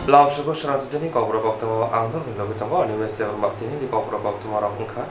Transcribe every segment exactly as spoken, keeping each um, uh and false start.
Lamsogo srangtutini kokborok koktwma ang norokni logi tongo, Animesh Debbarma. Tinini kokborok koktwmarok wngkha: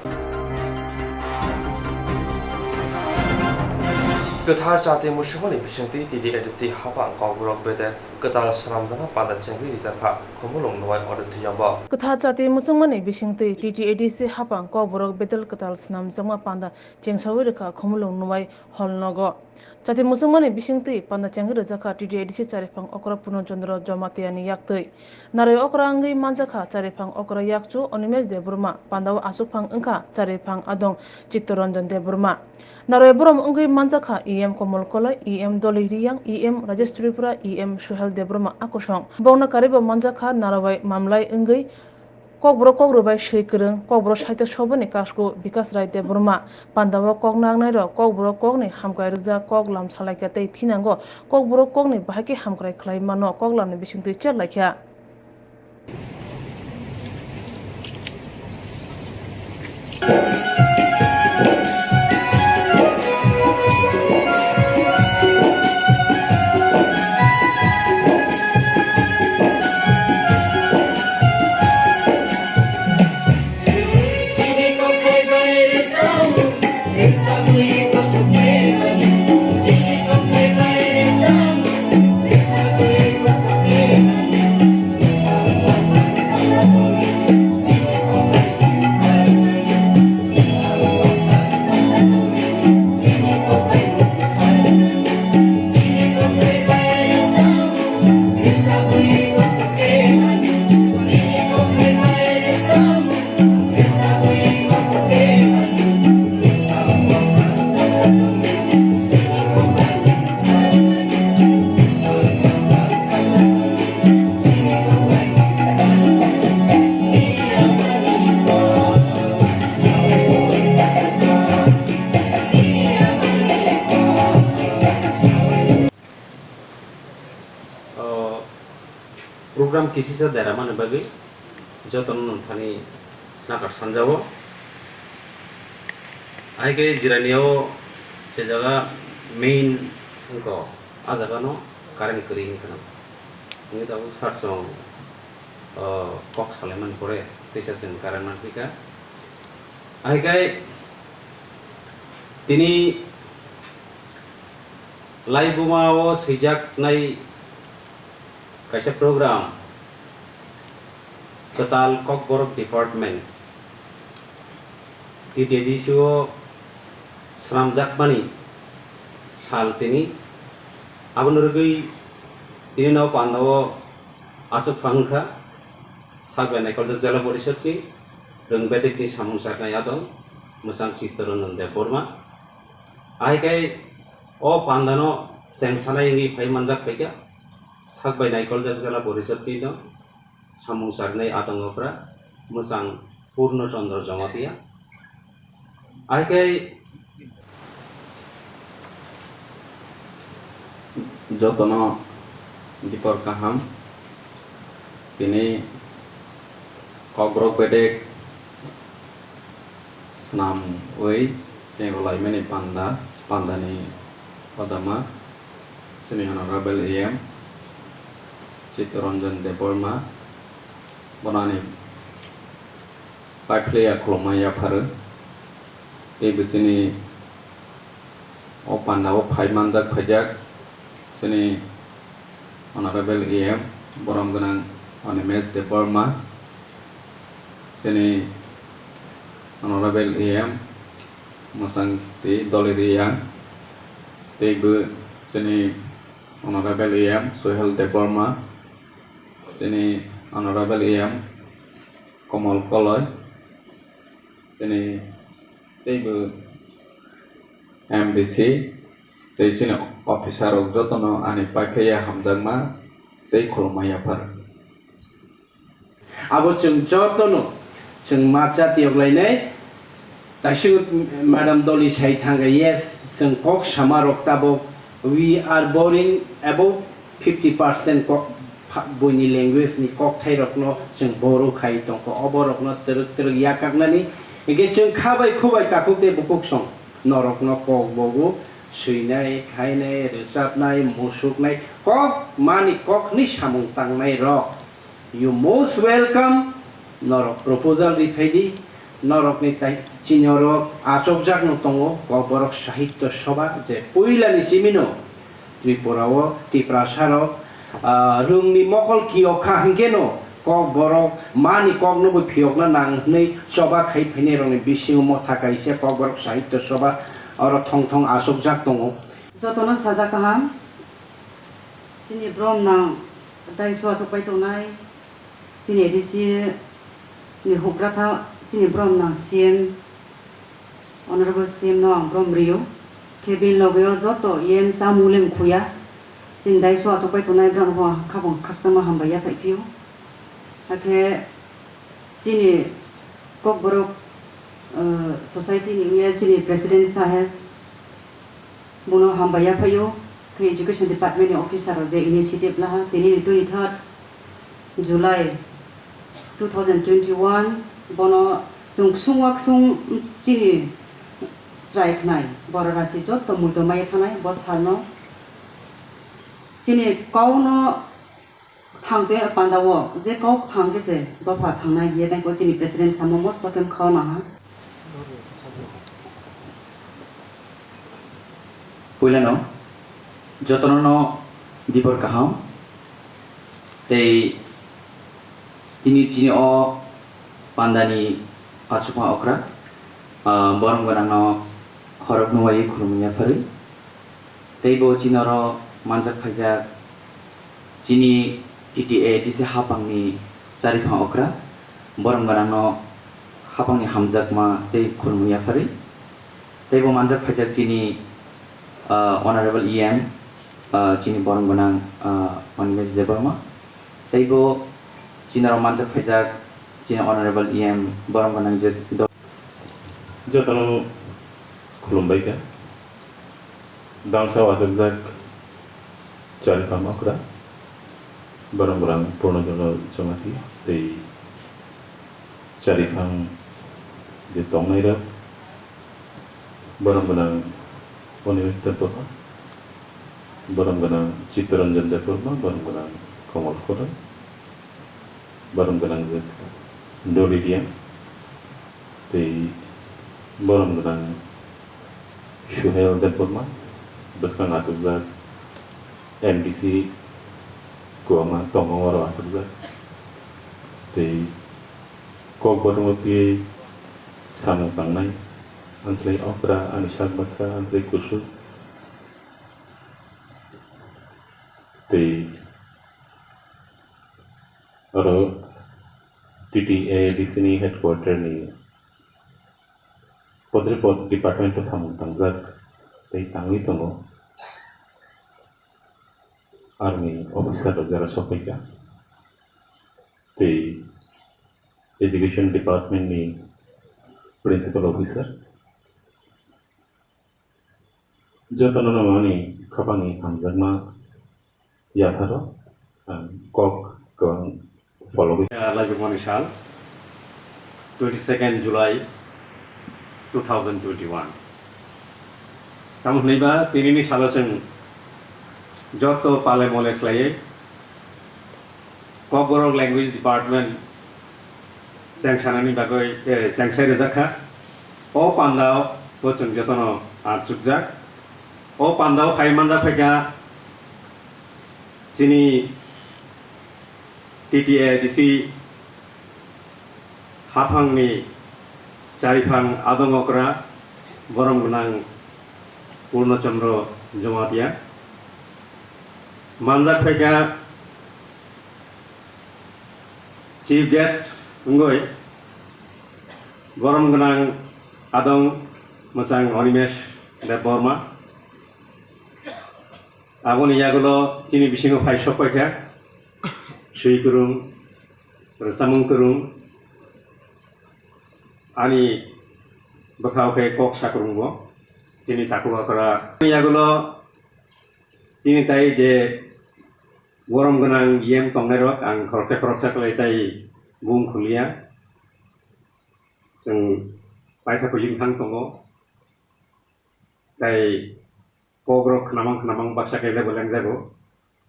Kwthar chati muchungmani bisingtwi T T A D C haphang kokborok bedek kwtal swnamjakma panda chengwi rijakha Khumulwng Nwai auditorium-o. Kwthar chati muchungmani bisingtwi T T A D C haphang kokborok bedek kwtal swnamjakma panda chengsawi rwkha Khumulwng Nwai hall nogo. Chati muchungmani bisingtwi panda chengwi rwjakha T T A D C chariphang okra Purno Chandra Jamatia ni yaktwi. Narwi okra wngwi manjakha chariphang okra yakchu Animesh Debbarma, pandao aswkphang wngkha chariphang adong Chittaranjan Debbarma. Narwi borom wngwi manjakha E M Komol Koloi, E M Doli Riyang, E M Rajesh Tripura, E M Suhel Debbarma akusong. Bongna karibo manjakha narwi mamlai wngwi Kokborok kokrwbai swi kwrwng, Kokborok Sahitya Sobha ni kasku Bikas Rai Debbarma. Pandao kok nangnairok Kokborok kokni hamkrai rwjak, koklam salaikha tei thinango Kokborok kokni bahai khe hamkrai khlai mano koklamni bisingtwi cherlaikha. O program kisisa dera mani bagwi jotono nung thani nakar sanjao. Hai khe jirani o se jaga main wngkha, a jaga no current kwrwi wngkha. Wngwi tabuk sir chwng, o, kok salaimani pore teisa chwng current manphi kha. Hai khe tini Laibuma o swijaknai kaisa program, Kwtal Kokborok Department, T T A D C o swnamjakmani sal tini. Abono rwgwi tini no panda o aswk phang wngkha, sak bai naikoljak Jela Porishodni rwng bedekni samung charnai adong mwchang Chittaranjan Debbarma. Ahai khe o pandano chengsanai wngwi phai manjak phaikha, sak bai naikoljak Jela Porishodni no samung charnai adong okra mwchang Purno Chandra Jamatia. Ahai khe jotono dipor kaham, tini kokborok bedek swnamwi chenglaimani panda, pandani kodama chini Honorable E M Chittaranjan Debbarma, bono ani paiphlaiya khulumma yapharo. Tei bo chini o panda o phai manjak phaijak chini Honorable E M borom gwnang Animesh Debbarma, chini Honorable E M mwchang twi Doli Riyang, tei bo chini Honorable E M Suhel Debbarma, chini Honorable E M Komol Koloi, chini teibo M D C tei chini officer rok jotono ani paiphlaiya hamjakma tei khulumma yaphar. Abo chwng jotono chwng ma chatiyok lainai. Taisuk madam Doli sai thangkha, yes, chwng kok sama rok tabok, we are borrowing about fifty percent kok pha-, buini language ni kokthai rokno chwng borrow khai tongkha, obo rokno twrwk twrwk yakaknani. Hinkhe chwng kha bai khu bai takhuk tei bukhuk song norokno kok bogo swinai, khainai, rwchapnai, musuknai, kok mani kok hwnwi samung tangnai rok. You most welcome, norok proposal ri phai di, norok ni tai chini oro achokjak no tongo, Kokborok Sahitya Sabha, je puila ni simi no Tripura o Tiprasa rok, ah, rung ni mokol kiyok kha hinkhe no Kokborok mani kok no bo phiyok na nang hinwi choba khai phainai rok ni bisingo motha kaisa Kokborok Sahitya Sabha oro thong thong achokjak tongo. Jotono sajak kaham, chini borom nang daiso achukpai tongnai, chini A D C ni hukra tha, chini borom nang C M, Honorable C M no ang borom rio, khe bini loge o joto E M chamung le mkhuya, chini daiso achukpai tongnai borok no bo khabang khakchangma hambai yaphai phio, hakhe chini Kokborok, uh, society ni wngya chini president saheb, bono hambai yaphaio, khe education department ni officer rok je initiative laha, tini ni twenty-third July two thousand twenty-one, bono chwng ksung wa ksung chini chwrai khnai, borok rasi joto muitu maya thanai bo salno. Chini kau no Thang tei panda o je kok thang khe se dopha thangnai hiye tei chini president samo mosto khe mkha o nang ha. Puilano jotono no dibor kaham tei tini chini o pandani achukma okra, ah, borom gwnangno khoroknwi khulumwi yapharwi. Tei bo chini oro manjak phaijak chini T T A D C haphangni chariphang okra, borom gwnangno haphangni hamjakma tei khulumwi yapharwi. Tei bo manjak phaijak chini, ah, Honorable E M, ah, chini borom gwnang, ah, Animesh Debbarma. Tei bo chini oro manjak phaijak chini Honorable E M borom gwnang je do- Jotono khulumbai kha. Bangsa wachakjak chariphang okra, borom gwnang Purno Chandra Jamatia tei chariphang je tongnairok, borom gwnang Animesh Debbarma, borom gwnang Chittaranjan Debbarma, borom gwnang Kamal Khorai, borom gwnang je Dolidia, tei borom gwnang Suhel Debbarma, bwskang achukjak M D C kwbangma tongo oro achukjak. Tei Kokborok twi samung tangnai, anslai okra, ani sak baksa, anslai kusu. Tei oro T T A D C ni headquarter ni podre pod department o samung tangjak tei tangwi tongo. Army officer rok jara sokphaikha tei education department ni principal officer. Jotono no ani khapangni hamjakma yapharo ang kok kwbang follow khe. Laibumani sal, twenty-second July two thousand twenty-one. Tamo hwnwi ba tinini salo chwng joto pale mole khlaiwi Kokborok Language Department chengsanani bagwi, eh, chengsai rwjak kha. O pandao bo chwng jotono achukjak. O pandao phai manjak phaikha chini T T A D C haphangni chariphang adong okra borom gwnang Purno Chandra Jamatia. Manjak phaikha chief guest wngwi borom gwnang adong mwchang Animesh Debbarma. Aboni yagulo chini bisingo phai sokphaikha swi kwrwng, rwchapmung kwrwng, ani bwkhao khe kok sa kwrwng bo, chini takhuk okra. Yagulo chini tai je borom gwnang yem tongnairok ang khoroksa khoroksa khlai tai bung khuliya. Chwng paitha kuching thang tongo. Tei kokrok khnamang khnamang baksa khe level wngjago.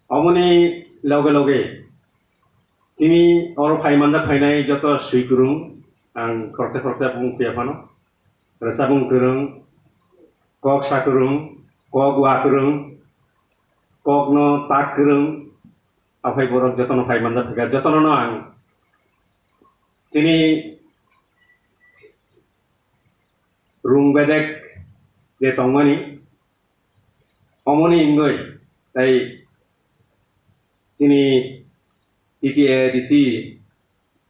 Omoni loge loge Chini oro phai manjak phainai joto swi kwrwng, ang khoroksa khoroksa bung phiya phano. Rwchapung kwrwng, kok sa kwrwng, kok wa kwrwng, kokno tak kwrwng, aphai borok jotono phai manjak phaikha, jotono no ang chini rung bedek je tongmani, omoni wngwi tei chini T T A D C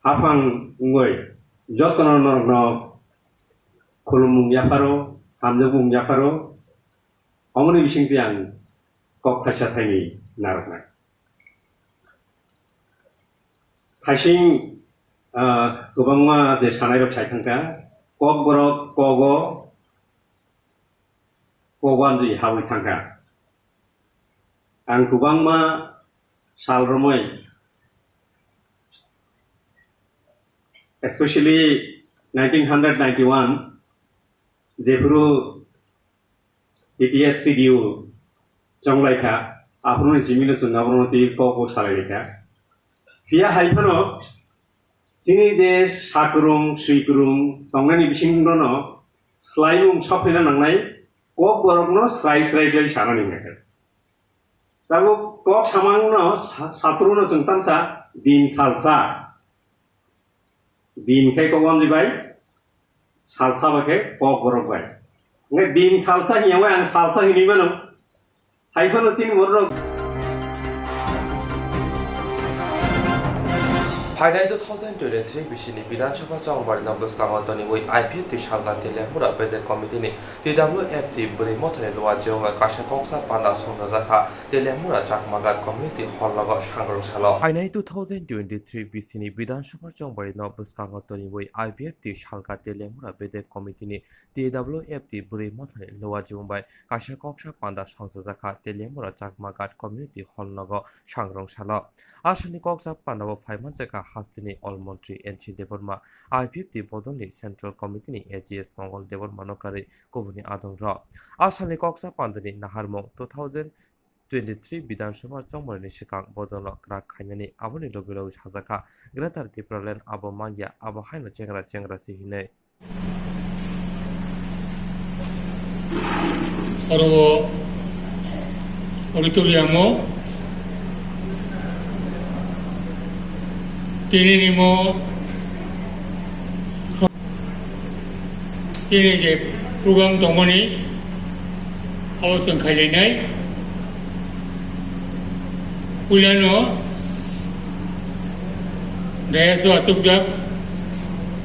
haphang wngwi jotono norokno khulumung yapharo, hamjakmung yapharo, omoni bisingtwi ang kok thaisa thaini narwknai. Thaising, ah, kwbangma je sanairok sai thangkha, kokborok kogo, kobanji habwi thangkha. Ang kwbangma sal romwi, especially nineteen hundred ninety-one, jephuru T T S C D U chonglaikha, aphuruni jimino chwng aborokno twi kok kok salailaikha. Phiya hai phano chini je sakwrwng swikwrwng tongnani bisingono swlaimung sokphaina nangnai, kokborokno srai srai khlai sanani hwnkha khe. Tabuk kok samangno sa-, satrono chwng tamsa din salsa. Din khe kok wanji bai, salsa bai khe kokborok bai. Hwnkhe din salsa hiya bai ang salsa hinwi mano. Hai phano chini borok. Phainai two thousand twenty-three bisini Bidhan Sabha chongbarino bwskango toniwi I P F T salka Teliamura Bedek Committee ni T W F T bwrwi mothani luwa jewma kaisa koksa panda songchajakha Teliamura Chakmagat Community Hall nogo sangrwng salo. Phainai two thousand twenty-three bisini Bidhan Sabha chongbarino bwskango toniwi I P F T salka Teliamura Bedek Committee ni T W F T bwrwi mothani luwa jewma bai kaisa koksa panda songchajakha Teliamura Chakmagat Community Hall nogo sangrwng salo. A salni koksa pandao phai manjakha hasteni All Montri N C Debbarma, I P F T bodolni Central Committee ni A G S Mongol Debbarma no karwi kubuni adongrok. A salni koksa pandani naharmung two thousand twenty-three Bidhan Sabha chongmarni swkang bodolno kwrak khainani aboni logi logi sajakha Greater Tipraland abo mangya, abo haino chengra chengra se hinwi. Oro o auditorium o tini ni mo tini je program tongmani abo chwng khailainai. Puilano dais o achukjak.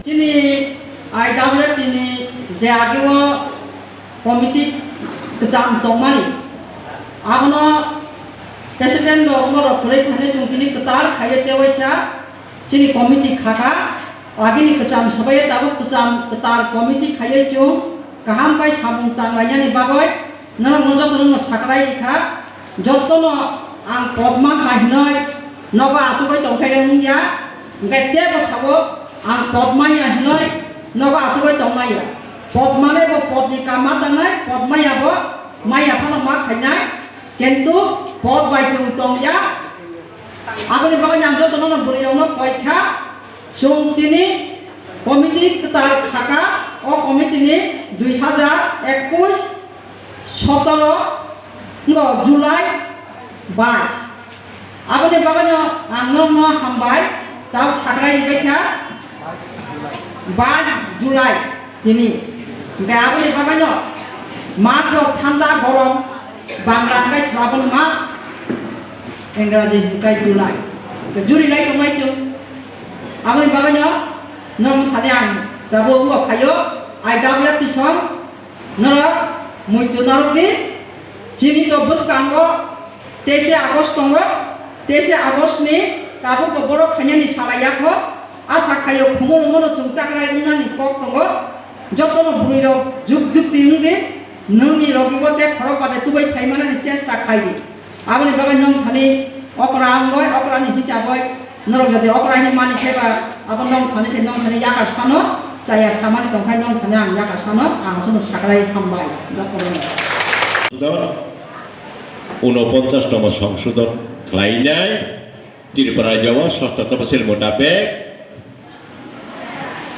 Chini I W F T ni je ageo committee kwcham tongmani, abono president rok norok kwrwi phainai chwng tini kwtal khaiwi tewaisa chini committee khakha, agini kwcham swbaiya tabuk kwcham kwtal committee khaiwi chwng kaham khe samung tanglainani bagwi norokno jotono sakrai rikha. Jotono ang pod mankha hinwi nogo achugwi tongkhe wngya, hwnkhe teibo sabo ang pod manya hinwi nogo achugwi tongmaya. Pod manai bo podni kam ma tangnai, pod maya bo maya phano ma khainai, kintu pod bai chwng tongya. Aboni bagwi ang jotono bwrwirokno koi kha, chwng tini committee kwtal khakha, o committee ni dui hazar ekush sotoro no July bais. Aboni bagwino ang norokno hambai, tao sakrai ribaikha bais July tini. Hwnkhe aboni bagwino mas rok thanda gorom, Bangla hwnkhe Srabon mas, Ingraji hwnkhe July. Hwnkhe juri lai tongnai chwng. Aboni bagwino norokno thani ang tabuk wngkha phaio, I W F T song. Norok muitu narwkdi, chini to bwskango teise August tongo, teise August ni tabuk to borok khainani salai yakho, asa khaio khumulwngmano chwng takrai wngnani kok tongo, jotono bwrwirok juk jukti wngdi, nwngni logibo tei khorok bade tubai phaimanani chesta khaidi. Aboni bagwi nwng thani okra wngwi, okrani hisabwi norok jodi okra hinwi mani khe ba, abo nwng thani se nwng thani yakar sano, chaya samani tong khai nwng thani ang yakar sano, ang aswkno sakrai hambai, jotono. Unoponchas tongma songsodon khlainai. Tripura rajyo o sosto tapasil mutabek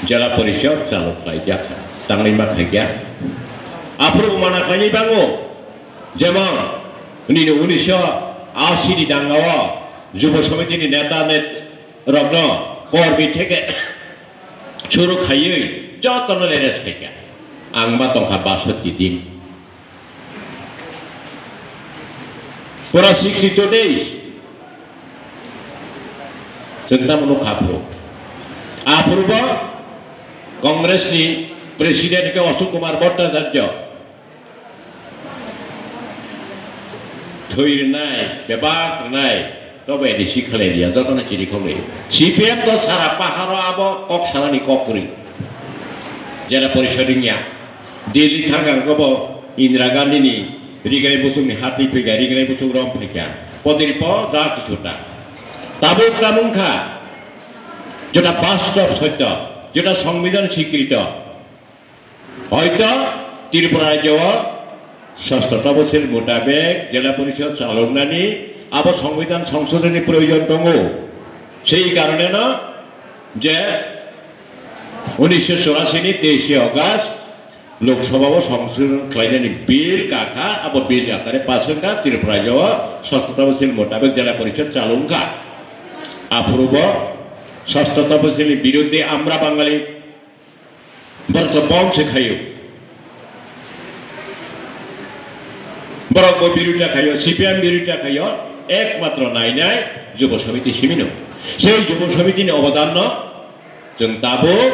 jela porishod chalu khlaijak kha, tangwi ma khaikha. Aphuru mana khlainai bango, jemon nini unisho asi ni danga o Jubo Samiti ni neta net rokno kormi theke churu khaiwi jotono arrest khaikha. Ang ma tongkha basoti din. Pura sixty two days. Chwng tamo nukha aphuru. Aphuru bo Congress ni President khe Ashok Kumar Bhattacharya. Thwi rwnai, bebak rwnai, tobo A D C khlai liya, jotono chiri khogwi. C P M to sara paharo abo kok sanani kok kwrwi. Jela porishod wngya. Delhi thangkha khe bo Indira Gandhi ni Rignai Buchung ni hati phikha, Rignai Buchung rom phikha. Podiri po ja kichuta. Tabuk tamung kha. Jeta bastob sotyo, jeta songbidhan swikrito. Hoito Tripura rajyo o sosto tapasil mutabek jela porishod chaloknani abo songbidhan songshodhoni proyojon tongo. Sei karoneno je unisho churasi ni teishe August Lok Sabha o songshodhon khlainani bill kakha, abo bill akare pass wngkha, Tripura rajyo o sosto tapasil mutabek jela porishod chalokha. Aphuru bo sosto tapasil ni biruddhe amra Bangali Borok to bom se khaio. Borok bo birota khaio, C P M birota khaio, ekmatro nainai Jubo Samiti simino. Sei Jubo Samiti ni obodan no chwng tabuk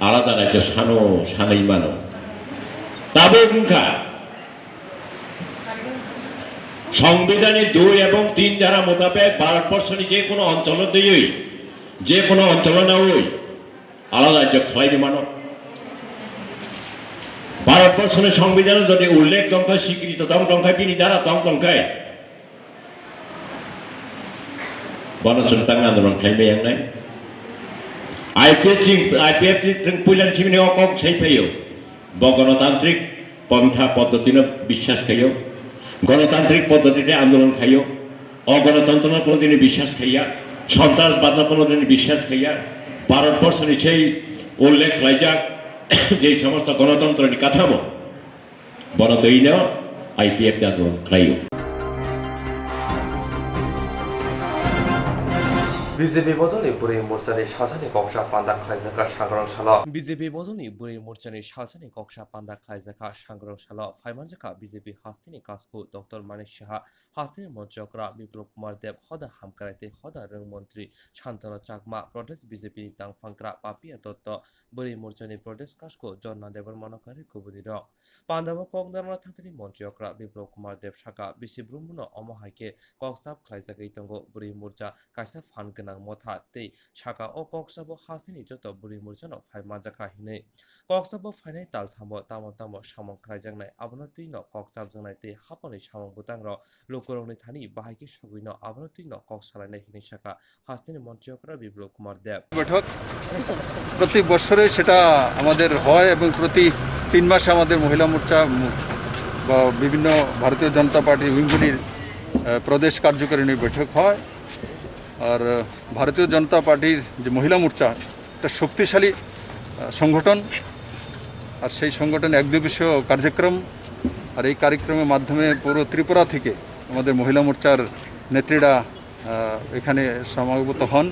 alada raijyo sano, sanwi mano. Tabuk wngkha Songbidhan ni dui ebong tin dhara mutabek Bharatborsho ni je kono oncholo twiwi, je kono oncholo nawi, alada rajyo khlai di mano. Bharatborsho ni Songbidhan jodi ullekh tongkha, swikrito tong tongkha, bini dhara tong tongkha, bono chwng tang andolon khlai maya wngnai. I P F T, I P F T chwng puilani simini o kok sai phaio. Bo gonotantrik pontha poddotino biswas khaio. Gonotantrik poddotite andolon khaio. Ogonotantrono kono dini biswas khaiya, sontrasbadno kono dini biswas khaiya. Bharatborsho ni sei ullekh khlaijak je somosto gonotantroni kathamo, bono twino I P F T andolon khlaio. B J P bodolni bwrwi morchani sajani koksa panda khlaijak kha sangrong salo. B J P bodolni bwrwi morchani sajani koksa panda khlaijak kha sangrong salo. Phaimanjak kha B J P hasteni kasku Doctor Manik Saha, hasteni montri okra Biplab Kumar Deb, hoda hamkrai tei hoda rwng montri Santanu Chakma, Pradesh B J P ni tangphangkra Papiya Dotto, bwrwi morchani Pradesh kasku Jonna Debbarmano kwrwi kubunirok. Pandao kok narwkna thangthani montri okra Biplab Kumar Deb saka, bisi brumbuno omo hai khe kokchap khlaijagwi tongo, bwrwi morcha kaisa phan gwnang motha tei saka o kokchabo hasteni joto bwrwi morchano phai manjakha hinwi. Kokchabo phainai talthambo tamo tamo samung khlaijaknai, abono twino kokchapjaknai tei haphangni samung bwtangrok lukurokni thani bahai khe sogwino abono twino kok salainai hinwi saka hasteni montri okra Biplab Kumar Deb. বৈঠক প্রতি বছরে সেটা আমাদের হয় এবং প্রতি তিন মাসে আমাদের মহিলা মোর্চা মু-, বা বিভিন্ন ভারতীয় জনতা পার্টির উইংগুলির, আহ, প্রদেশ কার্যকারিণীর বৈঠক হয়। আর, আহ, ভারতীয় জনতা পার্টির যে মহিলা মোর্চা, একটা শক্তিশালী, আহ, সংগঠন। আর সেই সংগঠন একদিবসীয় কার্যক্রম, আর এই কার্যক্রমের মাধ্যমে পুরো ত্রিপুরা থেকে আমাদের মহিলা মোর্চার নেত্রীরা, আহ, এখানে সমবেত হন।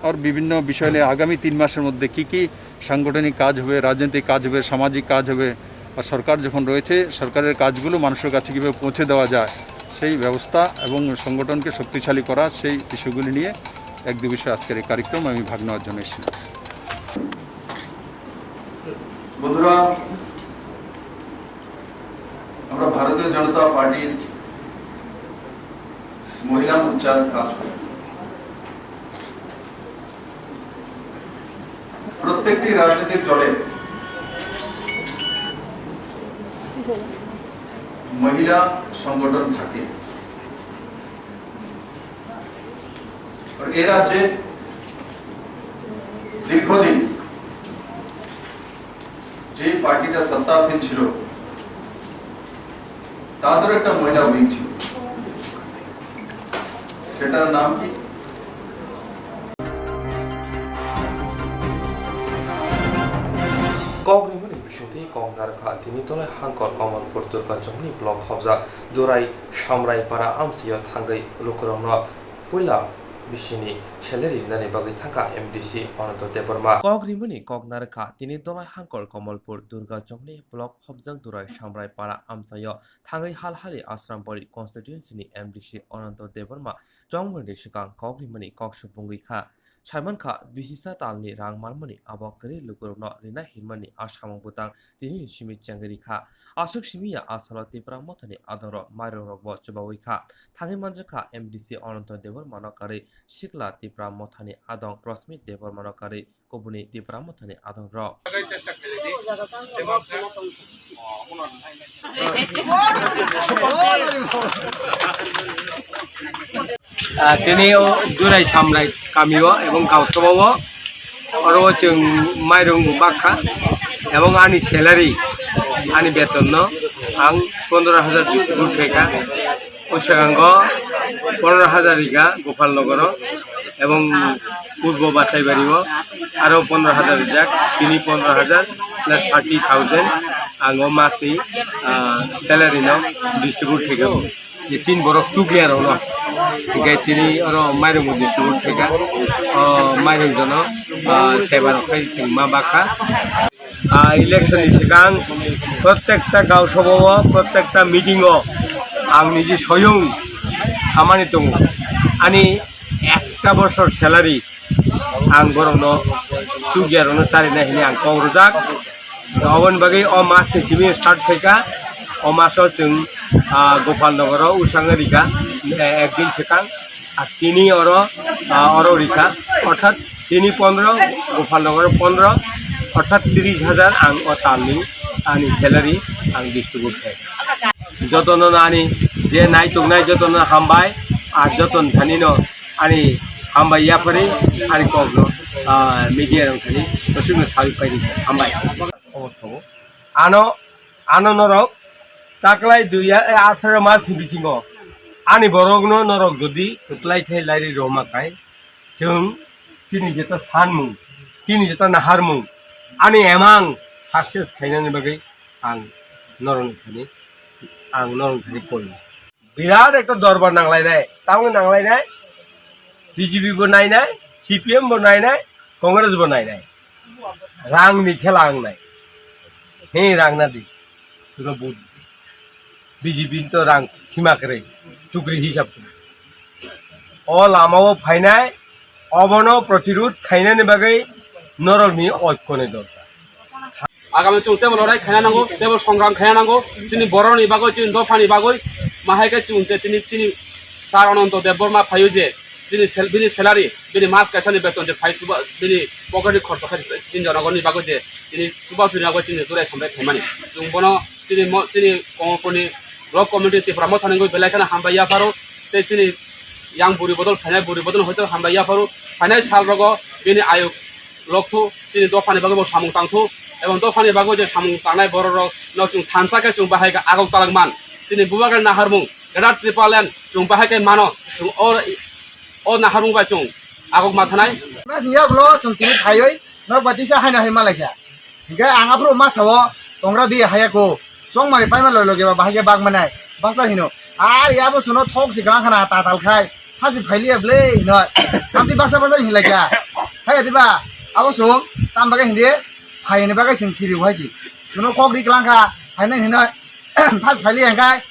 আর বিভিন্ন বিষয় নিয়ে আগামী তিন মাসের মধ্যে কি কি সাংগঠনিক কাজ হবে, রাজনৈতিক কাজ হবে, সামাজিক কাজ হবে, আর সরকার যখন রয়েছে, সরকারের কাজগুলো মানুষের কাছে কীভাবে পৌঁছে দেওয়া যায়, সেই ব্যবস্থা এবং সংগঠনকে শক্তিশালী করা, সেই ইস্যুগুলি নিয়ে এক দিবসের আজকের এই কার্যক্রম আমি ভাগ নেওয়ার জন্য এসেছিলাম। বন্ধুরা, আমরা ভারতীয় জনতা পার্টির মহিলা মোর্চার কাজ করি। প্রত্যেকটি রাজনৈতিক দলের মহিলা সংগঠন থাকে। আর এ রাজ্যে দীর্ঘদিন যে পার্টিটা সত্তাসীন ছিল, তাদেরও একটা মহিলা উইং ছিল। সেটার নাম কি? Kok rimani bisingtwi kok narwkha tini Dolai Hangkor Kamalpur Durga Chowkni block hopjak Durai Samrai Para amchaio thangwi lukurokno puila bisini salary rinani bagwi thangkha M D C Ananto Debbarma. Kok rimani kok narwkha tini Dolai Hangkor Kamalpur Durga Chowkni block hopjak Durai Samrai Para amchaio thangwi Halhali Asrambari constituency ni M D C Ananto Debbarma chongmani swkang kok rimani kok swpungwi kha. Saimankha, bisisa talni rang manmani abo kwrwi lukurokno rina hinmani a samung bwtang tinini simi chengwi rikha. Aswk simi ya a salo Tipra Mothani adongrok mairongrokbo chubawi kha. Thangwi manjakha M D C Ananto Debbarmano karwi sikla Tipra Mothani adong Prosmit Debbarmano karwi kubuni Tipra Mothani adongrok. Ah, tini o Durai Samrai kamio ebong Gausabao oro o chwng mairung bakha ebong ani salary, ani betonno ang pondro hajar distribute khaikha. O swkango pondro hajar rikha Gopal Nogoro ebong Purbo Basaibari o aro pondro hajar rijak, tini pondro hajar plus thirty thousand ang o masni, ah, salary no distribute khaikha. Je tin borok chukliya rokno hingke tini oro mairung bo distribute khaikha. O mairung jono, ah, seba rok khai chwng ma bakha. Ah, election ni swkang protekta Gao Sabha o, protekta meeting o ang niji soyung samani tongo. Ani ekta bosor salary ang borokno chukya rokno charinai hinwi ang kok rwjak. Oboni bagwi o mas ni simi start khaikha. O mas o chwng, ah, Gopal Nogor o usang rikha, eh, ekdin swkang. Ar tini oro, ah, oro rikha, orthat tini pondro, Gopal Nogor pondro, orthat tris hajar ang o talni ani salary ang distribute khai. Jotono ani je naituknai jotono hambai, ar joton thanino ani hambai yapharwi ani kokno, ah, media rok thani bwswkno sawi paidi hambai. Ano, ano norok taklai dui ha-, eh, atharo mas ni bisingo ani borokno norok jodi kwplai khe lairi rwma khai, chwng chini jeta sanmung, chini jeta naharmung, ani emang success khainani bagwi ang norokni thani, ang norokni thani koi. Birat ekta dorbar nanglainai, tamoni nanglainai, B J P bo nainai, C P M bo nainai, Congress bo nainai. Rang ni khela ang nai. He rang na di. Suno vote di. B J P ni to rang sima kwrwi, chukri hisab kwrwi. O lama o phainai, obono protirud khainani bagwi norokni oikko ni dorkar. Agami chwng teibo lorai khaina nango, teibo songram khaina nango. Chini borokni bagwi, chini dophani bagwi, ma hai khe chwng te tini, chini Sir Ananto Debbarma phaio je, chini sel-, bini salary, bini mas kaisani beton je phai suba, bini pocket ni khorcho khai chini jonogoni bagwi je, tini chubachu ni bagwi chini Durai Samrai phaimani. Chwng bono chini mo-, chini Kamalpurni Block Committee Tipra Mothani wngwi belai kheno hambai yapharo, tei chini yang buri bodol phainai buri bodol hoito hambai yapharo, phainai sal rogo bini ayuk lokthu, chini dophani bagwi bo samung tangthu, ebong dophani bagwi je samung tangnai borok rok no chwng thansa khe chwng bahai khe agok talak man. Chini bubagra naharmung Greater Tipraland chwng bahai khe mano, chwng o, o naharmung bai chwng agok ma thanai. Mas yak lo chwng tini phaiwi nok batisa haino hai malai kha. Hingke ang aphuru ma sao, tongra di haya ko. Chongmari paima loi loge ba bahai khe bak manai. Baksa hino. Ar ya bo suno thok si gang khana ta tal khai. Phasi phailiya ble hino. Tamti baksa baksa hinlai kha. Haya diba? Abo sung tam bagai hindi. Phai ni bagai sing kiri hai si. Suno kok di klang kha. Hai nai hino. Phas phailiya hingkai.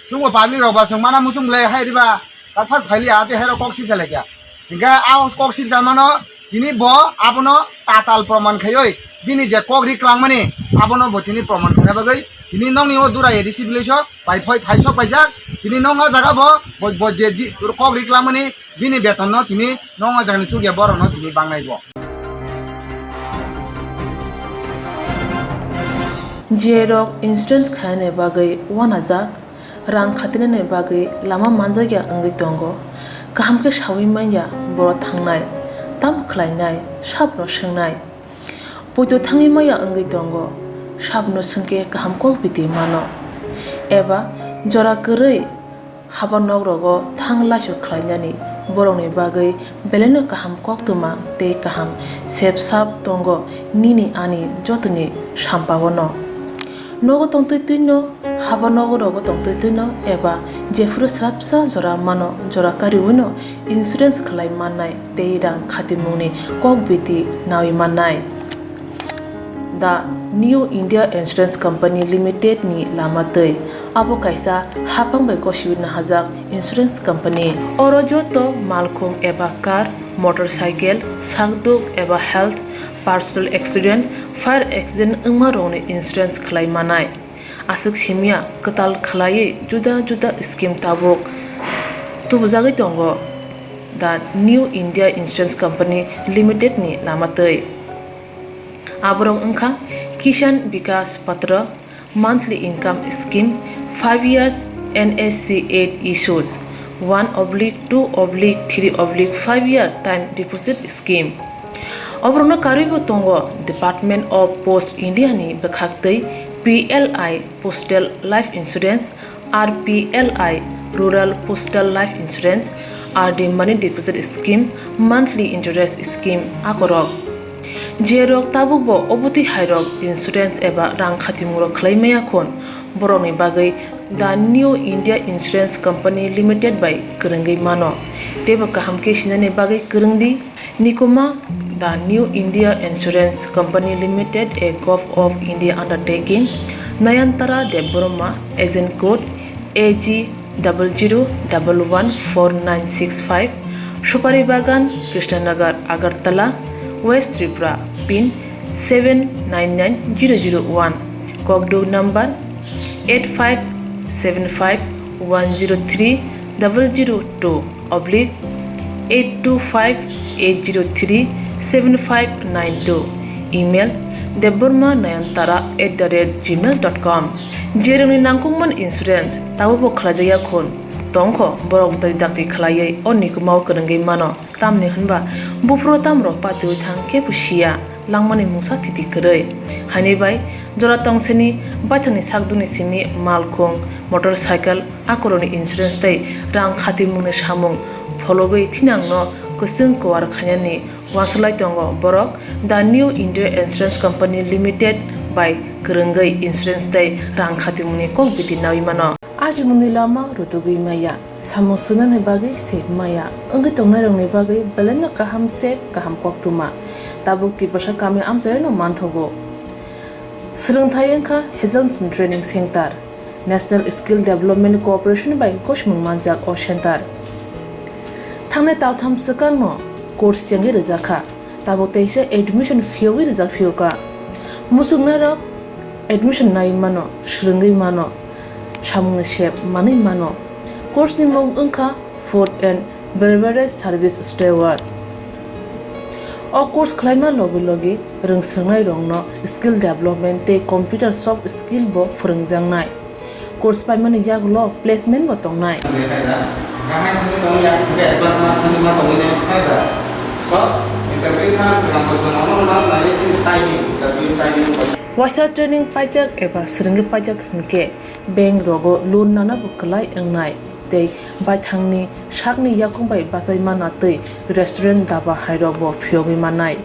Chwngbo public rok ba chwng mana muchung le hai diba, tak phas phailiya, tei hai rok kok silsa lai kha. Hingkhe a kok silsa mano, tini bo abono tatal proman khaiwi, bini je kok ri klangmani, abono bo tini proman khaina bagwi, tini nokni o Durai A D C village o bai phai, phai sok paijak, tini nok o jaga bo, bo, bo je ji, kok ri klangmani, bini beton no tini nok o jaga ni chukya borok no tini bangnai bo. G I rok insurance khainani bagwi uanajak, rang khatinani bagwi lama manjakya wngwi tongo. Kaham khe saui manya borok thangnai, tamo khlainai, sabono swngnai. Poito thangwi maya wngwi tongo, sabono swngkhe kaham kok biti mano. Eba jora kwrwi Haba nok rogo thang laisu khlainani borokni bagwi belaino kaham koktwma tei kaham sep sap tongo nini ani jotoni sampao no. Nogo tongtwi twino, haba nogo rogo tongtwi twino eba jephuru swrapsa jora mano jora kariwino insurance khlai mannai tei rang khatimungni kok biti nawi mannai. The New India Insurance Company Limited ni lama twi. Abo kaisa haphang bai gosiwi nahajak insurance company. Oro joto malkhung eba car, motorcycle, sakduk eba health, personal accident, fire accident wngma rokni insurance khlai manai. Aswk simya kwtal khlaiwi juda juda scheme tabuk tubujagwi tongo the New India Insurance Company Limited ni lama twi. Aborok wngkha Kisan Vikas Patra, monthly income scheme, five years N S C eight issues, one oblique two oblique three oblique five year time deposit scheme. Oborokno karwibo tongo Department of Post India ni bwkhaktwi P L I Postal Life Insurance, R P L I Rural Postal Life Insurance, R D Money Deposit Scheme, Monthly Interest Scheme akorok. Jerok tabukbo obotwi hairok insurance eba rang khatimungrok khlai maya khun, borokni bagwi The New India Insurance Company Limited bai kwrwngwi mano. Teibo kaham khe sinani bagwi kwrwng di. Nikuma, The New India Insurance Company Limited, a Govt of India undertaking, Nayantara Debbarma, agent code A G double zero double one four nine six five, Supari Bagan, Krishnanagar, Agartala, West Tripura, pin seven nine nine zero zero one, kokduk number eight five seven five one zero three double zero two oblique eight two five eight zero three seven five nine two, email debbarma nayantara at the rate gmail dot com. Jerokni nangkukmani insurance tabukbo khlaijakya khun tongkho, borok dakti dakti khlaiwi o nikumao kwrwngwi mano. Tamni hwnba buphuru tamrok patiwi thang kebo siya, langmani mungsa thiti kwrwi. Haini bai jora tongsini baithangni sakdukni simi malkhung, motorcycle, akorokni insurance tei rang khatimungni samung phologwi thinangno kwchwng kuar khainani uansuk lai tongo borok The New India Insurance Company Limited bai kwrwngwi insurance tei rang khatimungni kok biti nawi mano. Ajimungni lama rutugwi maya. Samung swngnani bagwi sep maya wngwi tongnairokni bagwi belaino kaham sep, kaham koktwma tabuk Tiprasa kami amchaino manthogo. Swrwngthai wngkha Hazelson Training Center, National Skill Development Corporation bai gosimung manjak o center. Thangnai taltham swkangno course chengwi rwjakha. Tabuk teisa admission phiyogwi rijak phiyokha. Muchungnairok admission naiwi mano, swrwngwi mano, samungni sep manwi mano. Course ni mung wngkha Food and Beverage Service Steward. O course khlaima logi logi rwngswrwngnairokno skill development tei computer soft skill bo phwrwngjaknai. Course paimani yagulo placement bo tongnai. Waisa training paijak eba swrwngwi paijak hwnkhe bank rogo loan nana bo kwlai wngnai tei baithangni sakni yakung bai bachai mana tei restaurant daba hairok bo phiyogwi mannai.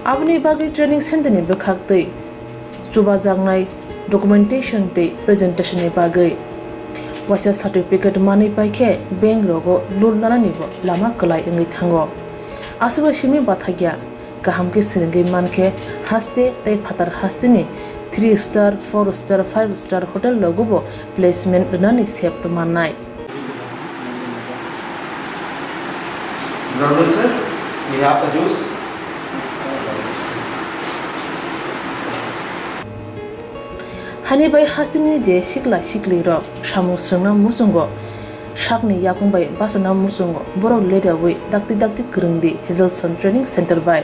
Aboni bagwi training center ni bwkhak tei chubajaknai documentation tei presentation ni bagwi waisa certificate manwi paikhe bank rogo loan lanani bo lama kwlai wngwi thango. Aswkbai simi bathakya kaham khe swrwngwi mankhe haste tei phatar hasteni three star, four star, five star hotel rogo bo placement rwnani sep mannai. Good afternoon, sir. We have a juice. Hani bai hasteni je sikla sikli rok samung swrwngna muchungo sakni yakung bai bachana muchungo borok ledawi dakti dakti kwrwng di Hazelson Training Center bai.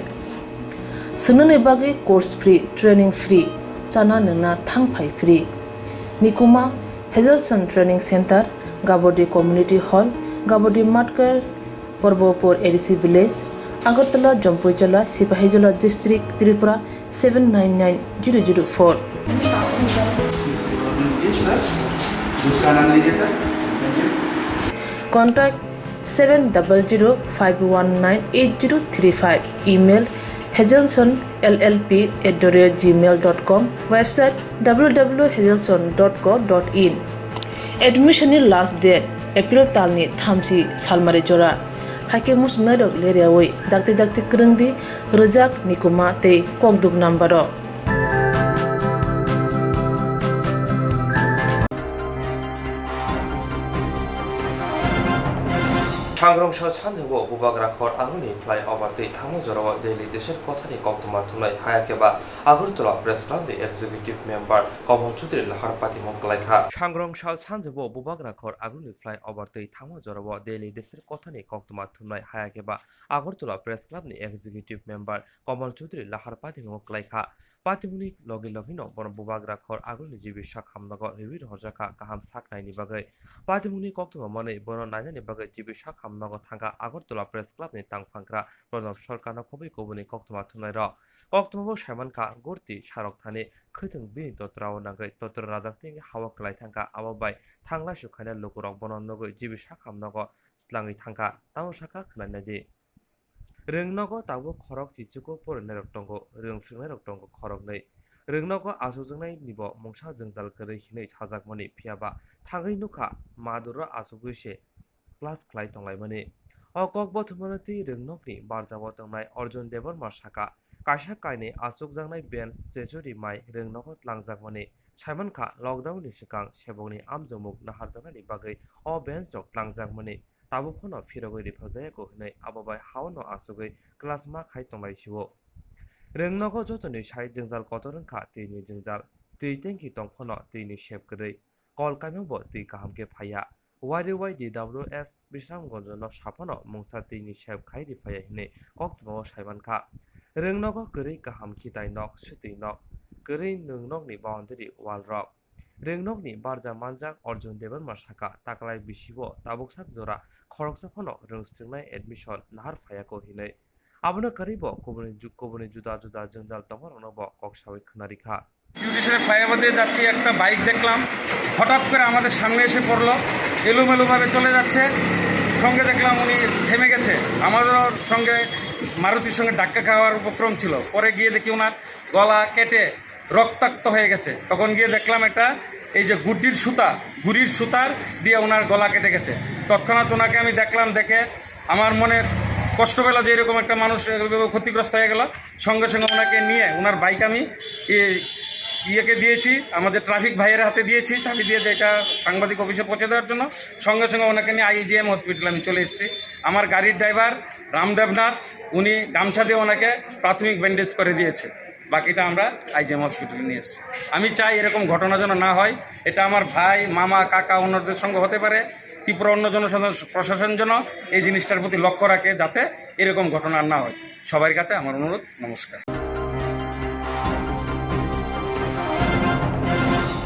Swngnani bagwi course free, training free, chana nwngna thang phai free. Nikuma Hazelson Training Center, Gabodi Community Hall, Gabodi Matkar, Porbopur A D C Village, Agartala, Jampuijala, Sipahijola District, Tripura seven nine nine zero zero four. Yes, sir. Juice का नाम लीजिए, sir. Thank you. Contact seven double zero five one nine eight zero three five. Email hazelson L L P at the rate gmail dot com. Website w w w hazelson dot co dot in. Admission ni last date April talni thamchi salmari jora. Haikhe muchungnairok leriawi dakti dakti kwrwngdi rwjak nikuma tei kokduk number o. Sangrong sal sanjabo Bubagra khor Agulni flyover twi thangma jorao Delhi desir kothani koktwma thumnai haya khe ba Agartala Press Club ni Executive Member Kamal Chaudhary lahar patimung kwlaikha. Sangrong sal sanjabo Bubagra khor Agulni flyover twi thangma jorao Delhi desir kothani koktwma thumnai haya khe ba Agartala Press Club ni Executive Member Kamal Chaudhary lahar patimung kwlaikha. Patimungni logi logino bono Bubagra khor Agulni G B sak hamnago riwi rohorjakha kaham sak naini bagwi. Patimungni koktwma manwi bono nainani bagwi G B sak hamnago thangkha Agartala Press Club ni tangphangkra Pranab Sarkarno khobwi kubuni koktwma thumnairok. Koktwmabo saimankha gurti sarok thani khwthwng bini totrao nangwi totra rajak tei hao kwlai thangkha, abo bai thanglaisu khaina lukurok bono nugwi G B sak hamnago tlangwi thangkha. Tamo sakha khwnai naidi. Rwngnogo tabuk khorok chichugo porinairok tongo, rwng phwrwngnairok tongo khoroknwi. Rwngnogo achukjaknainibo mungsa jwngjal kwrwi hinwi sajakmani, phiyaba thangwi nukha maduro achugwi se class khlai tonglaimani. O kok bothomano twi rwngnokni barjao tongnai Arjun Debbarma sakha, kaisa kainwi achukjaknai bench chechuri mai rwngnogo tlangjakmani. Saimankha, lockdown ni swkang sebokni amjokmung naharjaknani bagwi o bench rok tlangjakmani. Tabuk phano phirogwi riphajayago hinwi abo bai haono achugwi class ma khai tonglaisio. Rwngnogo jotoni sai jwngjal kotor wngkha, twini jwngjal. Twi tanki tong phano twini sep kwrwi. Kol kaimungbo twi kaham khe phaiya. Y D Y D W S Bisramganj no saphano mungsa twini sep khai riphaiya hinwi koktwmao saimankha. Rwngnogo kwrwi kaham khitai nok, swtwi nok, kwrwi nwng nokni boundary wall rok. Rwngnokni barja manjak Arjun Debbarma sakha, taklai bisibo tabuk sak jora khoroksa phano rwng swrwngnai admission nahar phaiyago hinwi. Abono kwrwibo kubuni ju-, kubuni juda juda jwngjal tongmarokno bo kok sawi khwnarikha. Beauty Station flyover দিয়ে যাচ্ছি, একটা বাইক দেখলাম, হঠাৎ করে আমাদের সামনে এসে পড়লো, এলোমেলোভাবে চলে যাচ্ছে। সঙ্গে দেখলাম উনি থেমে গেছে, আমাদেরও সঙ্গে মারুতির সঙ্গে ধাক্কা খাওয়ার উপক্রম ছিল। পরে গিয়ে দেখি ওনার গলা কেটে রক্তাক্ত হয়ে গেছে। তখন গিয়ে দেখলাম একটা, এই যে গুড্ডির সুতা, গুড়ির সুতার দিয়ে ওনার গলা কেটে গেছে। তৎক্ষণাৎ ওনাকে আমি দেখলাম, দেখে আমার মনে কষ্ট পেল যে এরকম একটা মানুষ এভাবে ক্ষতিগ্রস্ত হয়ে গেল। সঙ্গে সঙ্গে ওনাকে নিয়ে ওনার বাইক আমি, এ, ইয়েকে দিয়েছি, আমাদের ট্রাফিক ভাইয়ের হাতে দিয়েছি, চাবি দিয়ে যেটা সাংবাদিক অফিসে পৌঁছে দেওয়ার জন্য। সঙ্গে সঙ্গে ওনাকে নিয়ে আইজিএম হসপিটাল আমি চলে এসেছি। আমার গাড়ির ড্রাইভার রামদেবনাথ, উনি গামছা দিয়ে ওনাকে প্রাথমিক ব্যান্ডেজ করে দিয়েছে। বাকিটা আমরা আইজিএম হসপিটালে নিয়ে এসেছি। আমি চাই এরকম ঘটনা যেন না হয়। এটা আমার ভাই, মামা, কাকা, অন্যদের সঙ্গে হতে পারে। ত্রিপুরা অন্য জনসাধারণ প্রশাসন যেন এই জিনিসটার প্রতি লক্ষ্য রাখে, যাতে এরকম ঘটনা আর না হয়। সবার কাছে আমার অনুরোধ। নমস্কার।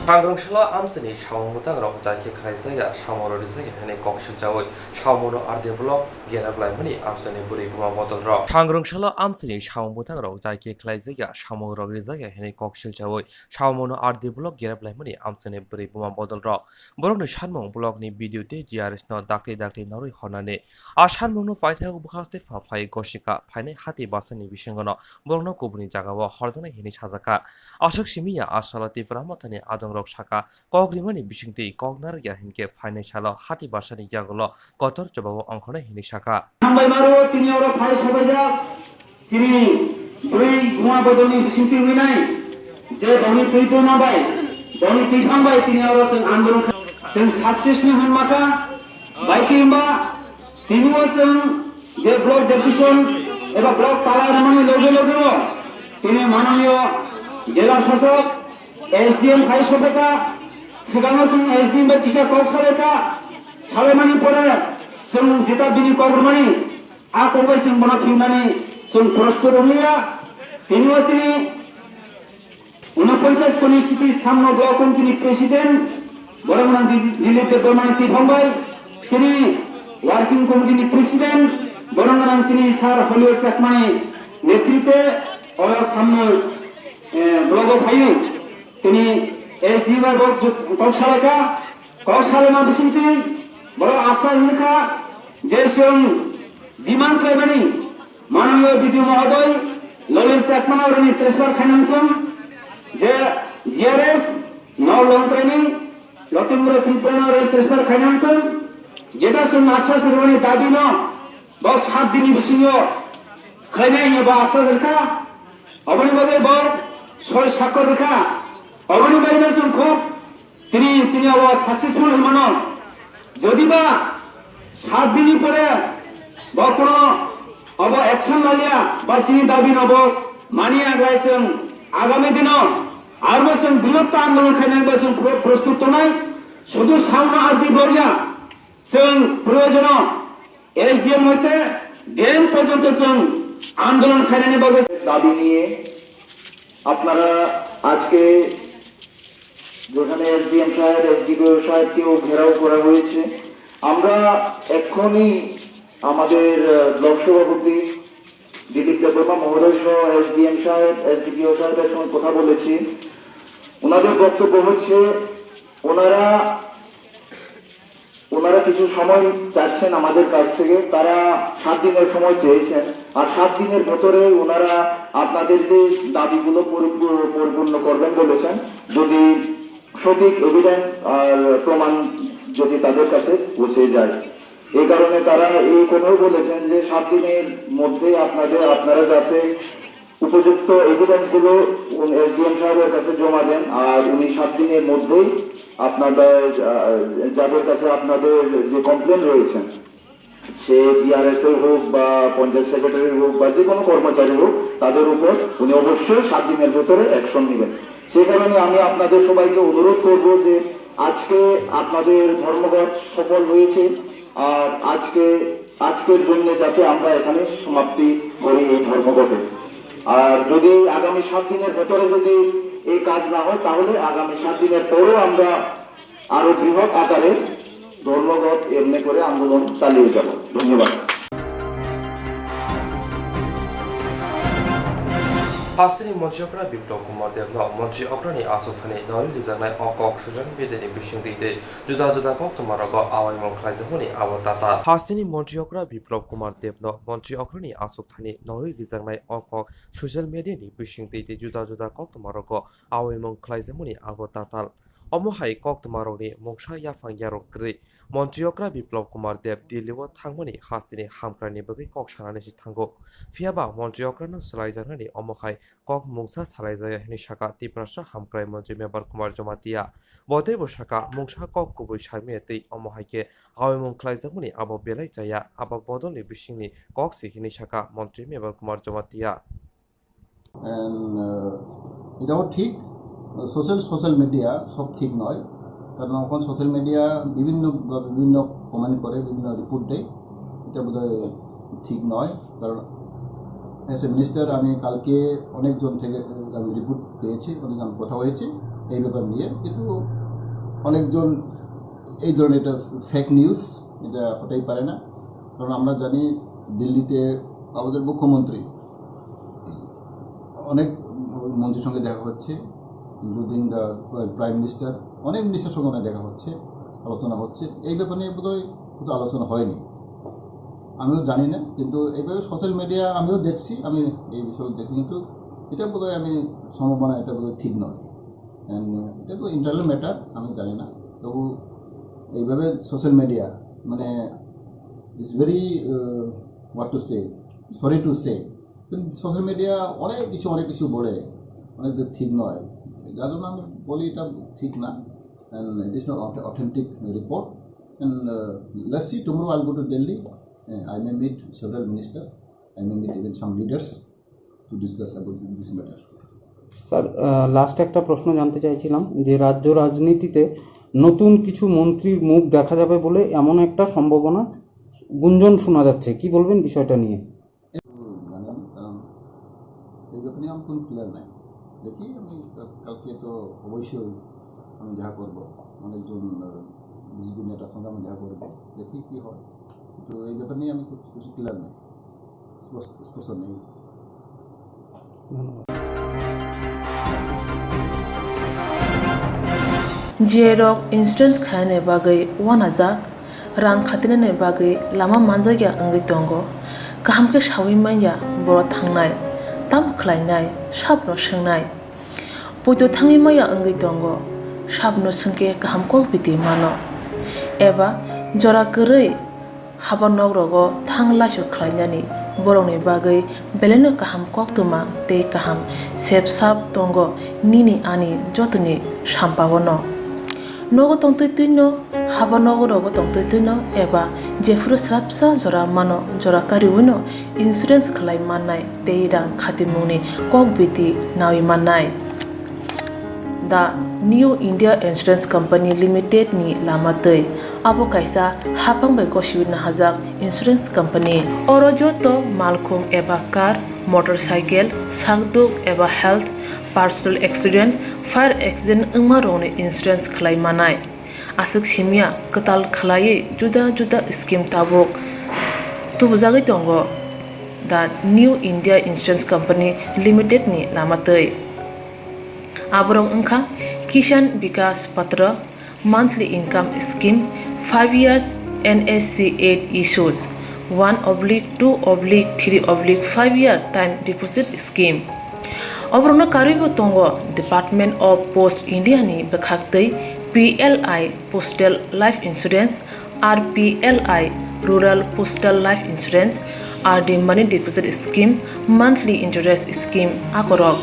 Sangrong salo amchini samung bwtang rok jai khe khlai jaya, samung rok rijak ya hwnwi kok silchaui samung no R D block gerap laimani amchini bwrwi buma bodol rok. Sangrong salo amchini samung bwtang rok jai khe khlai jaya, samung rok rijak ya hwnwi kok silchaui samung no R D block gerap laimani amchini bwrwi buma bodol rok. Borokni sanmung blockni B D O tei G R S no dakti dakti norwi hornani. A sanmungno paithak bwkhaste pha phai gosika phainai hati basani bisingono borokno kubuni jagao horjaknai hinwi sajakha. Aswk simi ya a salo Tipra Mothani adongrok sakha, kok rimani bisingtwi kok narwkya hinkhe phainai salo hati basani yagulo kotor chobao ongkhornai hinwi sakha. Hambai maro tini oro phai sobaijak. Chini bwrwi buma bodolni bisingtwi wngwi nai je boni twi dona bai, boni twi thang bai tini oro chwng andolon kha-, chwng success ni hwn makha. Bai khe hwnba tini o chwng je block deputation eba block talai rwmani loge loge o tini mananiyo jela sasok S D M phai sophaikha, swkango chwng S D M bai kisa kok salaikha, salaimani pore chwng jeta bini kok rwmani. A kokbai chwng bono phimani chwng prosto rwliya. Tini o chini unoponchas constituency samno block committee ni president, borok nang Di-, Dilip Debbarma ni tiphang bai, chini working committee ni president, borok nang chini sir Holio Chakma ni netritwe oro samno, eh, block o phaio. Tini S D bai bo ju-, kok salaikha, kok salaima bisingtwi Borok aswk wngkha je chwng demand khlaimani mananiya B D O mohodoy Lolin Chakma oroni transfer khainang thung, je G R S no Longtraini Lotimura Tripura no transfer khainang thung, jeta chwng aswk rwmani dabi no bo sat din ni bisingo khlainai hinwi bo aswk rwkha, oboni bagwi bo soi sakor rwkha, oboni bagwi no chwng khub Tini chini abo successful hwnmano, jodiba sat dinni pore bo kono abo action laliya ba chini dabi no bo maniya, bai chwng agami dino arbo chwng bihottor andolon khainai ba chwng pro-, prostut tongnai, sudu sauna ardi boriya chwng proyojono S D M hoite D M porjonto chwng andolon khainani bagwi দাবি নিয়ে আপনারা আজকে যেখানে এসডিএম সাহেব, এসডিপিও সাহেবকেও ঘেরাও করা হয়েছে, আমরা এক্ষুনি আমাদের, আহ, ব্লক সভাপতি দিলীপ দেববর্মা মহোদয় সহ এসডিএম সাহেব, এসডিপিও সাহেবের সঙ্গে কথা বলেছি। ওনাদের বক্তব্য হচ্ছে, ওনারা ওনারা কিছু সময় চাচ্ছেন আমাদের কাছ থেকে, তারা সাত দিনের সময় চেয়েছেন। আর সাত দিনের ভেতরে ওনারা আপনাদের যে দাবিগুলো পরি-, পরিপূর্ণ করবেন বলেছেন, যদি সঠিক এভিডেন্স আর প্রমাণ যদি তাদের কাছে পৌঁছে যায়। এই কারণে তারা এই কথাও বলেছেন যে সাত দিনের মধ্যে আপনাদের, আপনারা যাতে উপযুক্ত এভিডেন্সগুলো এসডিএম সাহেবের কাছে জমা দেন, আর উনি সাত দিনের মধ্যেই আপনাদের, আহ, যাদের কাছে আপনাদের যে কমপ্লেন রয়েছে, সে জিআরএসএ হোক বা পঞ্চায়েত সেক্রেটারি হোক বা যে কোনো কর্মচারী হোক, তাদের উপর উনি অবশ্যই সাত দিনের ভেতরে অ্যাকশন নেবেন। সে কারণে আমি আপনাদের সবাইকে অনুরোধ করব যে আজকে আপনাদের ধর্মঘট সফল হয়েছে, আর আজকে আজকের জন্য যাতে আমরা এখানে সমাপ্তি করি এই ধর্মঘটে। আর যদি আগামী সাত দিনের ভেতরে যদি এই কাজ না হয়, তাহলে আগামী সাত দিনের পরেও আমরা আরো বৃহৎ আকারে ধর্মঘট এমনি করে আন্দোলন চালিয়ে যাব। ধন্যবাদ। Hasteni Montri Okra Biplab Kumar Debno Montri Okrani aswk thani nori rijaknai o kok social media ni bisingtwi tei juda juda koktwma rogo awaimung khlaijakmani abo tatal. Hasteni Montri Okra Biplab Kumar Debno Montri Okrani aswk thani nori rijaknai o kok social media ni bisingtwi tei juda juda koktwma rogo awaimung khlaijakmani abo tatal. Omo hai koktwmarokni mungsa yaphang yarwk kwrwi Montri Okra Biplab Kumar Deb Delhi-o thangmani hasteni hamkraini bagwi kok sanani se thango. Phiyaba Montri Okrano swlaijaknani omo hai kok mungsa salaijaya hwnwi saka Tiprasa hamkrai montri Mebar Kumar Jamatia. Bo teibo saka mungsa kok kubui saimaya tei omo hai khe awaimung khlaijakmani abo belai chaya, abo bodolni bisingni kok se hwnwi saka montri Mebar Kumar Jamatia. And, uh, এটাও ঠিক, social, social media সব ঠিক নয়, কারণ এখন social media বিভিন্ন, বিভিন্ন কমেন্ট করে, বিভিন্ন রিপোর্ট দেয়, এটা বোধহয় ঠিক নয়। কারণ অ্যাজ এ মিনিস্টার আমি কালকে অনেকজন থেকে, আহ, আমি রিপোর্ট পেয়েছি, অনেক আমি কথা হয়েছে এই ব্যাপার নিয়ে, কিন্তু অনেকজন এই ধরনের এটা ফেক নিউজ, এটা হতেই পারে না। কারণ আমরা জানি দিল্লিতে আমাদের মুখ্যমন্ত্রী অনেক মন্ত্রীর সঙ্গে দেখা হচ্ছে, ইনক্লুডিং দ্য প্রাইম মিনিস্টার, অনেক মিনিস্টার সঙ্গে ওনার দেখা হচ্ছে, আলোচনা হচ্ছে। এই ব্যাপার নিয়ে বোধহয় কিছু আলোচনা হয়নি, আমিও জানি না, কিন্তু এইভাবে সোশ্যাল মিডিয়া আমিও দেখছি, আমি এই বিষয়ে দেখছি, কিন্তু এটা বোধহয় আমি সম্ভাবনা, এটা বোধহয় ঠিক নয়। অ্যান্ড এটা তো ইন্টারনাল ম্যাটার, আমি জানি না। তবু এইভাবে সোশ্যাল মিডিয়া, মানে, it's very, what to say, sorry to say, কিন্তু সোশ্যাল মিডিয়া অনেক কিছু, অনেক কিছু বলে, অনেক কিছু ঠিক নয়, যার জন্য আমি বলি এটা ঠিক না। And it is not authe- authentic report. And, uh, let's see, tomorrow I'll go to Delhi. Uh, I may meet several minister. I may meet even some leaders to discuss about this matter. Sir, last একটা প্রশ্ন জানতে চাইছিলাম যে রাজ্য রাজনীতিতে নতুন কিছু মন্ত্রীর মুখ দেখা যাবে বলে এমন একটা সম্ভাবনা, গুঞ্জন শোনা যাচ্ছে, কি বলবেন বিষয়টা নিয়ে? জানি না, কারণ এই ব্যাপারে আমার কোনো ক্লিয়ার নাই। দেখি, আমি কালকে তো অবশ্যই আমি দেখা করব, অনেকজন বিজেপি নেতার সঙ্গে আমি দেখা করব, দেখি কি হয়। তো এই ব্যাপার নিয়ে আমি কিছু ক্লিয়ার নাই, স্পষ্ট, স্পষ্ট নেই। G I rok insurance khaina bagwi uanajak. Rang khatinani bagwi lama manjakya wngwi tongo. Kaham khe saui manya boro thangnai, tamo khlainai, sabono swngnai. Poito thangwi manya wngwi tongo, sabono swngkhe kaham kok biti mano. Eba jora kwrwi haba nogrogo thang laisu khlainani borokni bagwi belaino kaham koktwma tei kaham sep sap tongo nini ani jotoni sampaono. Nogo tongtwi twino, haba nogo rogo tongtwi twino eba jephuru swrapsa jora mano, jora kariwino insurance khlai mannai tei rang khatimungni kok biti naui mannai. The New India Insurance Company Limited ni lama twi. Abo kaisa haphang bai gosiwi nahajak insurance company. Oro joto malkhung eba car, motorcycle, sakduk eba health, personal accident, fire accident wngma rokni insurance khlai manai. Aswk simya kwtal khlaiwi juda juda scheme tabuk tubujagwi tongo The New India Insurance Company Limited ni lama twi. Aborok wngkha Kisan Vikas Patra, monthly income scheme, five years N S C eight issues, one oblique two oblique three oblique five year time deposit scheme. Oborokno karwibo tongo Department of Post India ni bwkhaktwi P L I Postal Life Insurance, R P L I Rural Postal Life Insurance, R D Money Deposit Scheme, Monthly Interest Scheme akorok.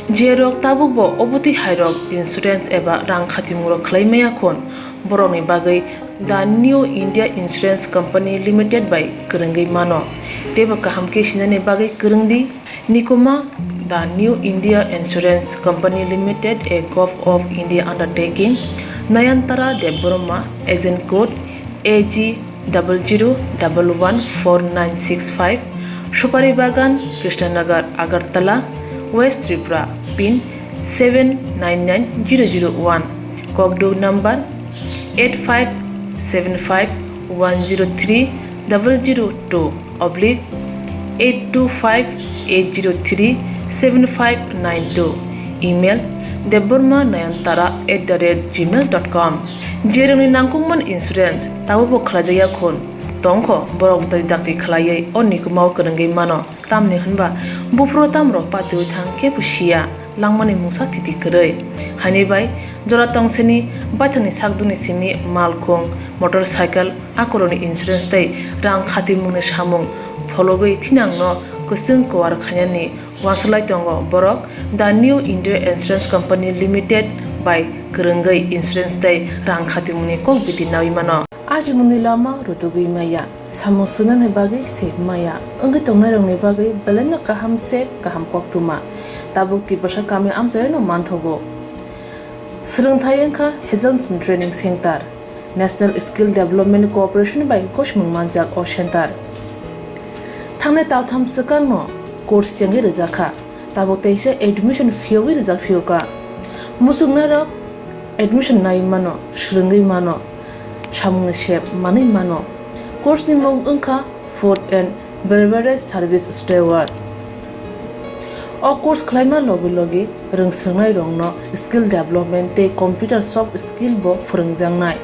Jerok tabukbo obotwi hairok insurance eba rang khatimungrok khlai maya khun, borokni bagwi The New India Insurance Company Limited bai kwrwngwi mano, teibo kaham khe sinani bagwi kwrwng di. Nikuma, The New India Insurance Company Limited, a Govt of India undertaking, Nayantara Debbarma, agent code A G double zero double one four nine six five, Supari Bagan, Krishnanagar, Agartala, West Tripura, pin seven nine nine zero zero one, kokduk number eight five seven five one zero three double zero two oblique eight two five eight zero three seven five nine two, email debbarma nayantara at the rate gmail dot com. Jerokni nangkukmani insurance tabukbo khlaijakya khun tongkho, borok bwtwi dakti khlaiwi o nikumao kwrwngwi mano. Tamni hwnba buphuru tamrok patiwi thang kebo siya, langmani mungsa thiti kwrwi. Haini bai jora tongsini baithangni sakdukni simi malkhung, motorcycle, akorokni insurance tei rang khatimungni samung phologwi thinangno kwchwng kuar khainani uansuk lai tongo borok The New India Insurance Company Limited bai kwrwngwi insurance tei rang khatimungni kok biti naui mano. Ajimungni lama rutugwi maya, samung swngnani bagwi sep maya, wngwi tongnairokni bagwi belaino kaham sep, kaham koktwma. Tabuk Tiprasa kami amchaino manthogo. Swrwngthai wngkha Hazelson Training Center, National Skill Development Corporation bai gosimung manjak o center. Thangnai taltham swkangno course chengwi rwjakha. Tabuk teisa admission phiyogwi rijak phiyokha. Muchungnairok admission naiwi mano, swrwngwi mano, samungni sep manwi mano. Course ni mung wngkha Food and Beverage Service Steward. O course khlaima logi logi rwng swrwngnairokno skill development tei computer soft skill bo phwrwngjaknai.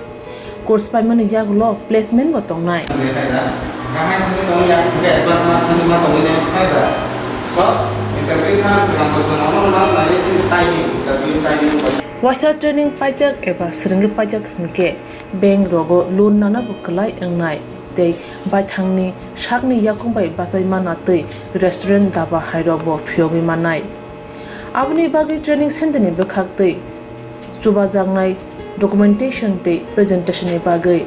Course paimani yagulo placement bo tongnai. Waisa training paijak eba swrwngwi paijak hwnkhe bank rogo loan nana bo kwlai wngnai tei baithangni sakni yakung bai bachai mana twi restaurant, dhaba hairok bo phiyogwi mannai. Aboni bagwi training center ni bwkhak twi chubajaknai documentation tei presentation ni bagwi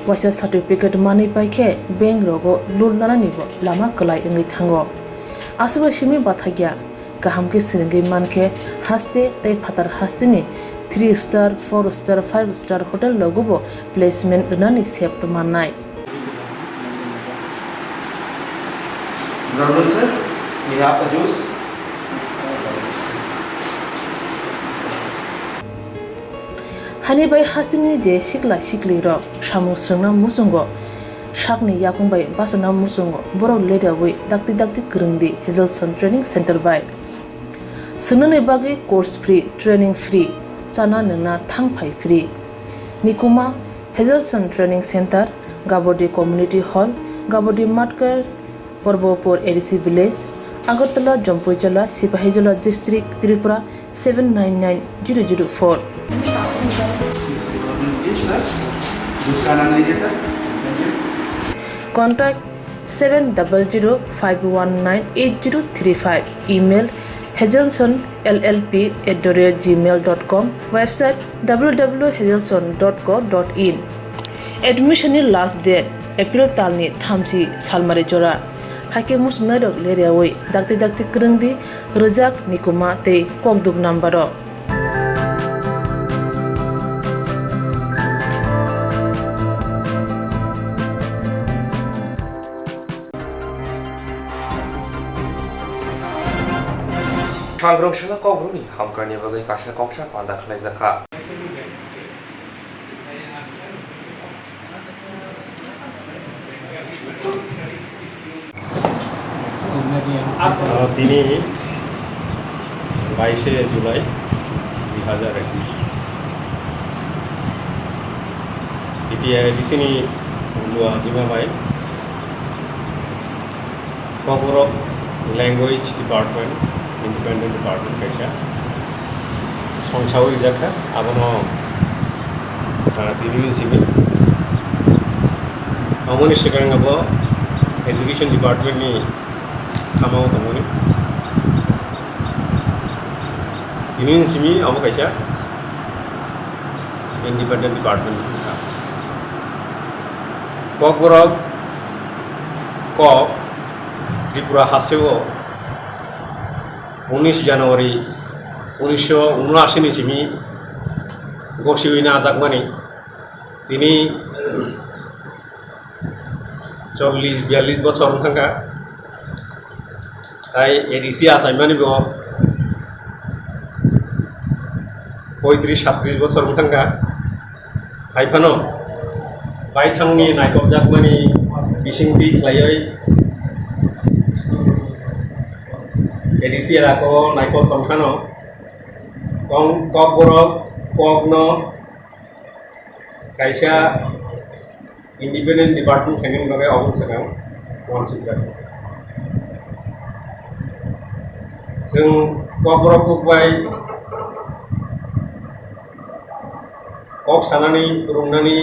waisa certificate manwi paikhe bank rogo loan nanani bo lama kwlai wngwi thango. Aswkbai simi bathakya kaham khe swrwngwi mankhe haste tei phatar hasteni three star, four star, five star hotel rogo bo placement rwnani sep tongmannai. Brother sir, we have a juice. Hani bai hasteni je sikla sikli rok samung swrwngna muchungo, sakni yakung bai bachana muchungo, borok ledaui dakti dakti kwrwng di Hazelson Training Center bai. Swrwngnani bagwi course free, training free, chana nwngna thang phai free. Nikuma Hazelson Training Center, Gabodi Community Hall, Gabodi Matkar, Porbopur A D C Village, Agartala, Jampuijala, Sipahijola District, Tripura seven nine nine zero zero four. Contact seven double zero five one nine eight zero three five. Email: hazelson L L P at the rate gmail dot com. Website: W W W hazelson dot co dot in. Admission ni last date April talni thamchi salmari jora. Haikhe muchungnairok leriawi dakti dakti kwrwngdi rwjak, nikuma tei kokduk number rok. Sangrong sala kokborokni hamkrai ni bagwi kaisa koksa panda khlaijakha. Ah, tini baishe July dui hazar ekus. T T A D C ni Lua Jima bai Kokborok Language Department, Independent Department kaisa songsawi rijak kha, abono, ah, tini ni simi. Aboni swkang abo Education Department ni khamao tongmani. Tini ni simi abo kaisa independent department wngkha. Kokborok kok Tripura hasteo unis January unisho unashi ni simi gosiwi najakmani. Tini chollish biyallish bochor wng thangkha. Tai A D C achaimani bo poitrish sattrish bochor wng thangkha. Hai phano baithangni naikokjakmani bisingtwi khlaiwi A D C elakao naikok tongphano kong-, kokborok kokno kaisa independent department khainani bagwi obo swkang uansukjak. Chwng kokborok kok bai kok sanani, phwrwngnani,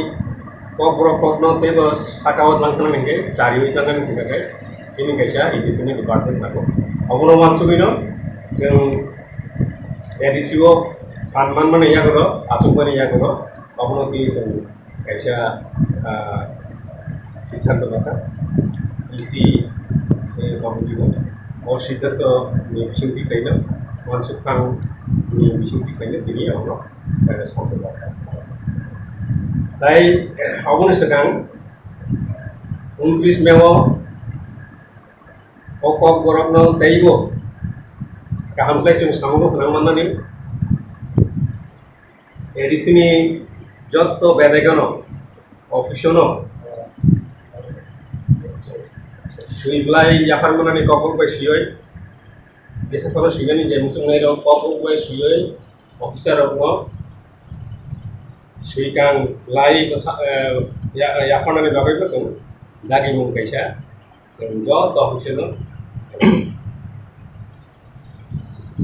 kokborok kokno teibo sakao tlang thangna hinkhe chariwi tlangnani hinkhe bini kaisa independent department nago. Obono uansugwino chwng A D C o phan manmani yagulo, achukmani yagulo, obono tini chwng kaisa, ah, siddhanto lakha, E C, eh, committee-no. O siddhanto ni bisingtwi khlaino, uansukphang ni bisingtwi khlaino tini abono, eh, songchok lakha. Tai, eh, aboni swkang untris May-o o kokborokno teibo kaham khlai chwng samungo phwnang mannani. A D C ni jotto bedegano, office-o no swi belai yaphar manani kokborok bai swiwi, jesa phano swinani je muchungnai rok kokborok bai swiwi officer rokno swikang lai, eh, ya-, yapharnani bagwi bo chwng dagimung kaisa. Chwng joto hwnkhe no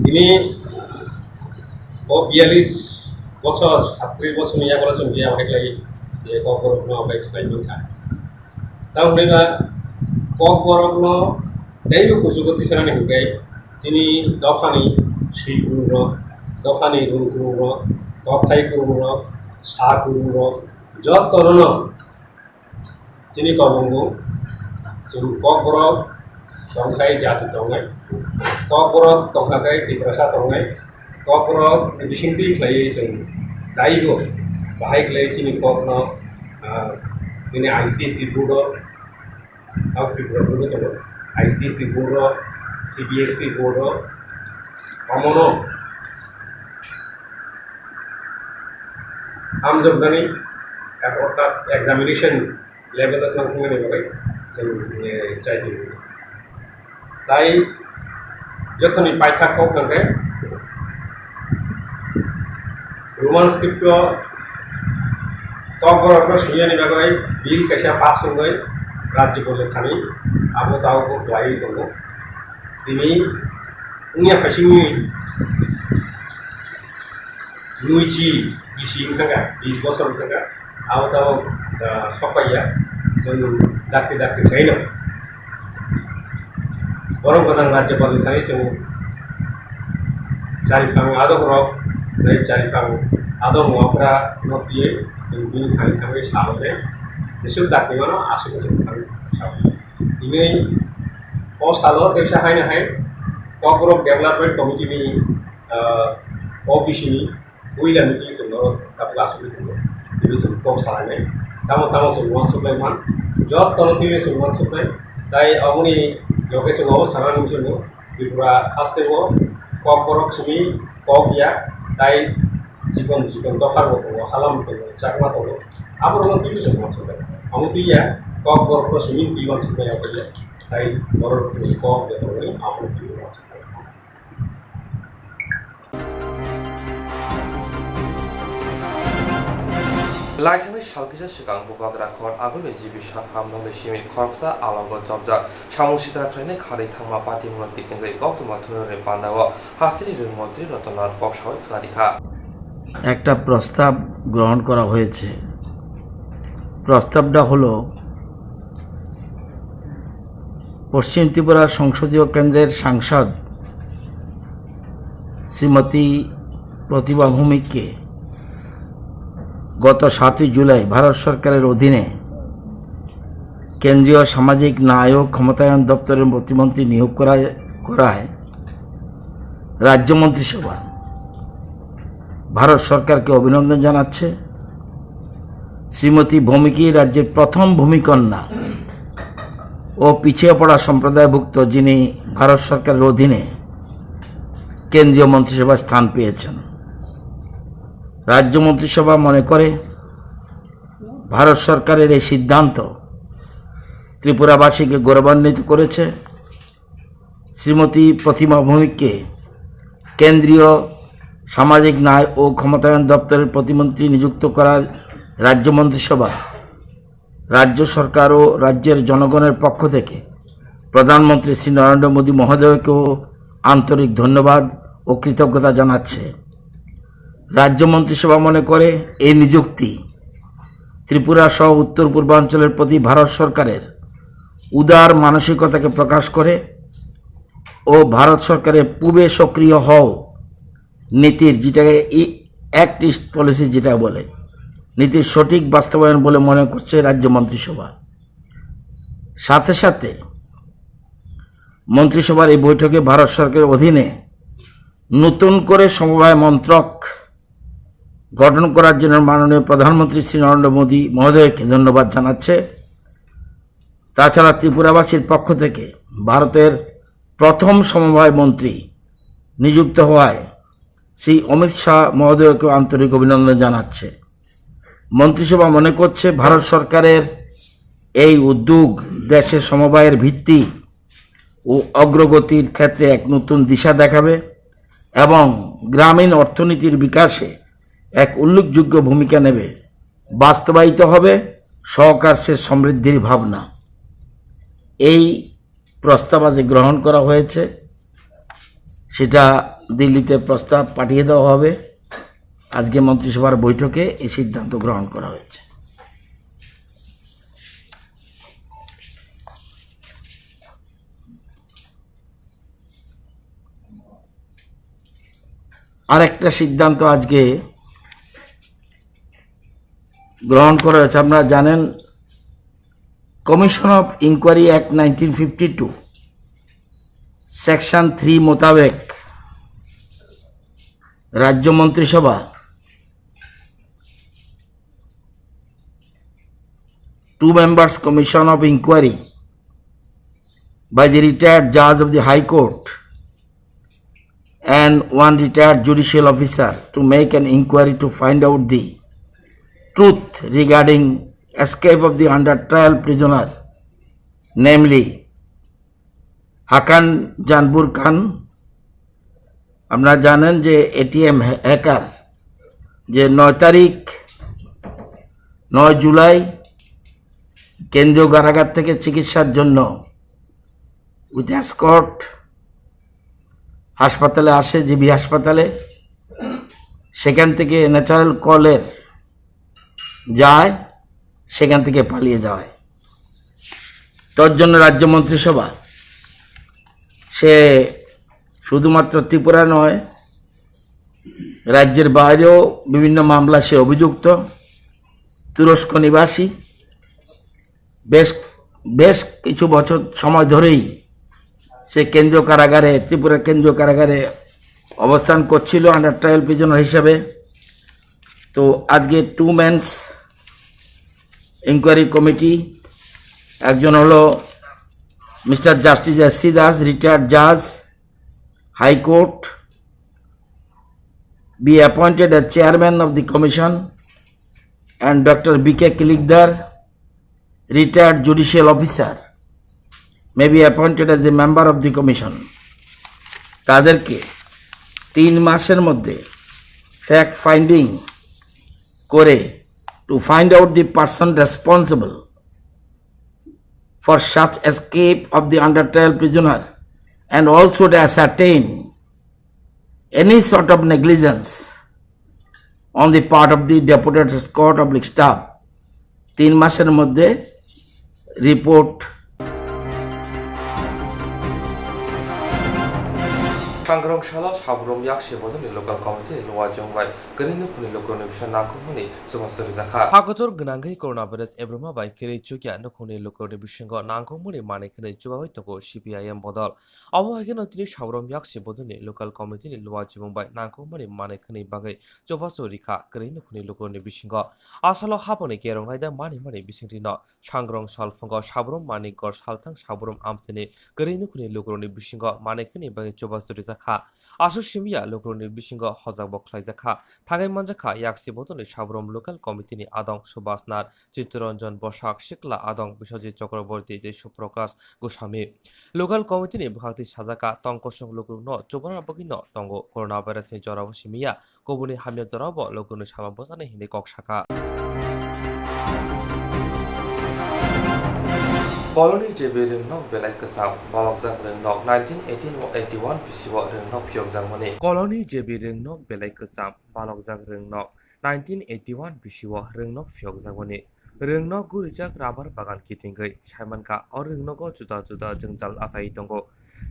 tini o biyalish bochor, sattrish bochorni yagulo chwng biya hai khlai, je kokborokno bai khlai mankha. Tamo hwnwi ba kokborokno teibo kuchugo tisanani hwnkhe chini dophani swi kwrwngrok, dophani rung kwrwngrok, tokthai kwrwngrok, sa kwrwngrok jotono no chini kokbumung, chwng kokborok tongkha khe jati tongnai, kokborok tongkha khe Tiprasa tongnai, kokborok bisingtwi khlaiwi chwng taibo bahai khlai chini kokno, ah, nini I C S E board-o, ah, Tripura board-o tongo, I C S E board-o, C B S E board-o, omono hamjaknani, orthat examination level-o tlang thangmani bagwi chwng, eh, chai tongo. Tai jothoni paithak kok hwnkhe Roman script-o Kokborokno swinani bagwi bill kaisa pass wngwi Rajyapal thani abo tabuk bo khlaiwi tongo. Tini wngya phaisingni nuichi bisi wngkha, bis bosor wngkha, abo tabuk, ah, sokpaiya, chwng dakti dakti khlaino. Borok gwnang Rajyapal ni thani chwng Charipang adok rok, tei charipang adok okra no twiwi chwng bini thani thangwi salo de, jesuk dakti mano aswk chwng thangwi salo. Tini o salo kaisa haino hai Kokborok Development Committee ni, ah, O B C ni puila meeting chwng no tabuk aswk ni tongo. Tini chwng kok salainai. Tamo tamo chwng uansuk lai man. Jotono tini chwng uansuk lai. Tai aboni loge chwng abo sana nung chwng Tripura haste o Kokborok simi kok ya, tai chikon chikon dophar bo tongo, halam tongo, chakma tongo. Aborokno twi bwswk uansuknai. Amo twi ya, Kokborokno simi twi uansuknai abo ya. Tai borok kok ya tongo, abo twi uansuknai. Laisani salkisa swkang Bubagra khor agulni G B Sakham nokni simi khoroksa alongo chopjak samung sitra khlainai kharwi thangma patimungno kitingwi koktwma thunirokni pandao hasteni rwng montri Ratan Lal kok saui khwnarikha. একটা প্রস্তাব গ্রহণ করা হয়েছে। প্রস্তাবটা হলো পশ্চিম ত্রিপুরা সংসদীয় কেন্দ্রের সাংসদ শ্রীমতী প্রতিভা ভৌমিককে গত সাতই জুলাই ভারত সরকারের অধীনে কেন্দ্রীয় সামাজিক ন্যায় ও ক্ষমতায়ন দপ্তরের প্রতিমন্ত্রী নিয়োগ করা, করায় রাজ্য মন্ত্রিসভা ভারত সরকারকে অভিনন্দন জানাচ্ছে। শ্রীমতী ভৌমিকই রাজ্যের প্রথম ভূমিকন্যা ও পিছিয়ে পড়া সম্প্রদায়ভুক্ত, যিনি ভারত সরকারের অধীনে কেন্দ্রীয় মন্ত্রিসভায় স্থান পেয়েছেন। রাজ্য মন্ত্রিসভা মনে করে, ভারত সরকারের এই সিদ্ধান্ত ত্রিপুরাবাসীকে গৌরবান্বিত করেছে। শ্রীমতী প্রতিমা ভৌমিককে কেন্দ্রীয় সামাজিক ন্যায় ও ক্ষমতায়ন দপ্তরের প্রতিমন্ত্রী নিযুক্ত করার রাজ্য মন্ত্রিসভা, রাজ্য সরকার ও রাজ্যের জনগণের পক্ষ থেকে প্রধানমন্ত্রী শ্রী নরেন্দ্র মোদী মহোদয়কেও আন্তরিক ধন্যবাদ ও কৃতজ্ঞতা জানাচ্ছে। রাজ্য মন্ত্রিসভা মনে করে, এই নিযুক্তি ত্রিপুরা সহ উত্তর পূর্বাঞ্চলের প্রতি ভারত সরকারের উদার মানসিকতাকে প্রকাশ করে ও ভারত সরকারের পূবে সক্রিয় হও নীতির, যেটাকে অ্যাক্ট ইস্ট পলিসি যেটা বলে, নীতির সঠিক বাস্তবায়ন বলে মনে করছে রাজ্য মন্ত্রিসভা। সাথে সাথে মন্ত্রিসভার এই বৈঠকে ভারত সরকারের অধীনে নতুন করে সমবায় মন্ত্রক গঠন করার জন্য মাননীয় প্রধানমন্ত্রী শ্রী নরেন্দ্র মোদী মহোদয়কে ধন্যবাদ জানাচ্ছে। তাছাড়া ত্রিপুরাবাসীর পক্ষ থেকে ভারতের প্রথম সমবায় মন্ত্রী নিযুক্ত হওয়ায় শ্রী অমিত শাহ মহোদয়কেও আন্তরিক অভিনন্দন জানাচ্ছে। মন্ত্রিসভা মনে করছে, ভারত সরকারের এই উদ্যোগ দেশের সমবায়ের ভিত্তি ও অগ্রগতির ক্ষেত্রে এক নতুন দিশা দেখাবে এবং গ্রামীণ অর্থনীতির বিকাশে এক উল্লেখযোগ্য ভূমিকা নেবে। বাস্তবায়িত হবে সহকার্যের সমৃদ্ধির ভাবনা। এই প্রস্তাব আজ গ্রহণ করা হয়েছে, সেটা দিল্লিতে প্রস্তাব পাঠিয়ে দেওয়া হবে। আজকে মন্ত্রিসভার বৈঠকে এই সিদ্ধান্ত গ্রহণ করা হয়েছে। আরেকটা সিদ্ধান্ত আজকে গ্রহণ করা হয়েছে। আপনারা জানেন, commission of inquiry act nineteen fifty two section three মোতাবেক রাজ্য মন্ত্রিসভা two members commission of inquiry by the retired judge of the High Court and one retired judicial officer to make an inquiry to find out the truth regarding escape of the under trial prisoner, namely Hakan Janbur Khan। আপনারা জানেন যে ATM hacker যে নয় তারিখ নয় জুলাই কেন্দ্রীয় কারাগার থেকে চিকিৎসার জন্য উইথ এসকর্ট হাসপাতালে আসে, জিবি হাসপাতালে। সেখান থেকে ন্যাচারাল কলের যায়, সেখান থেকে পালিয়ে যায়। তার জন্য রাজ্য মন্ত্রিসভা, সে শুধুমাত্র ত্রিপুরা নয়, রাজ্যের বাইরেও বিভিন্ন মামলা সে অভিযুক্ত। তুরস্ক নিবাসী, বেশ বেশ কিছু বছর সময় ধরেই সে কেন্দ্রীয় কারাগারে, ত্রিপুরা কেন্দ্রীয় কারাগারে অবস্থান করছিল আন্ডার ট্রায়াল প্রিজনার হিসাবে। তো আজকে টু ম্যানস ইনকোয়ারি কমিটি, একজন হলো mister justice S C Das, retired জাজ, high court, be appointed as chairman of the commission, and Doctor B K Kilikdar, retired judicial officer, may be appointed as the member of the commission. তাদেরকে তিন মাসের মধ্যে fact finding করে to find out the person responsible for such escape of the under trial prisoner and also to ascertain any sort of negligence on the part of the deputed escort oblique staff, তিন মাসের মধ্যে report. Sangrong salo Sabrom yaksi bodoni local committee ni luwa jong bai kwrwi nukhungni lukurokni bising nangkukmani chubachu rijak kha. Hakotor gwnangwi coronavirus ebruma bai kwrwi chukya nukhungni lukurokni bisingo nangkukmani manwi khwnwi chubawi tongo C P I M bodol. Obo hai kheno tini Sabrom yaksi bodoni local committee ni luwa jong bai nangkukmani manwi khwnwi bagwi chubachu rikha kwrwi nukhungni lukurokni bisingo. Asalo haponi kerong raida mani mani bisingtwi no Sangrong salphongo Sabrom Manikgor salthang Sabrom amchini kwrwi nukhungni lukurokni bisingo manwi khwnwi bagwi chubachu rijak kha. Aswk simiya lukurokni bisingo hojak bo khlaijak kha. Thangwi manjak kha yaksi bodoni Sabrom local committee ni adong Subhas Nath, Chittaranjan Bosak, Sikla adong Biswajit Chakraborty tei Suprakash Goswami. Local committee ni bwkhaktwi sajak kha, tong kosong lukurokno chubana bagwino tongo. Coronavirus ni jorao simiya kubuni hamya jorao bo lukurokni sama bwchanai hinwi kok sakha. Koloni J B Ringnok belai kwcham, balokjak Ringnok nineteen eighteen eighty-one bisio Ringnok phiyokjakmani. Koloni J B Ringnok belai kwcham, balokjak Ringnok nineteen eighty-one bisio Ringnok phiyokjakmani. Ringnok gurijak rubber bagan kitingwi saimankha, o Ringnogo juda juda jwngjal achaiwi tongo.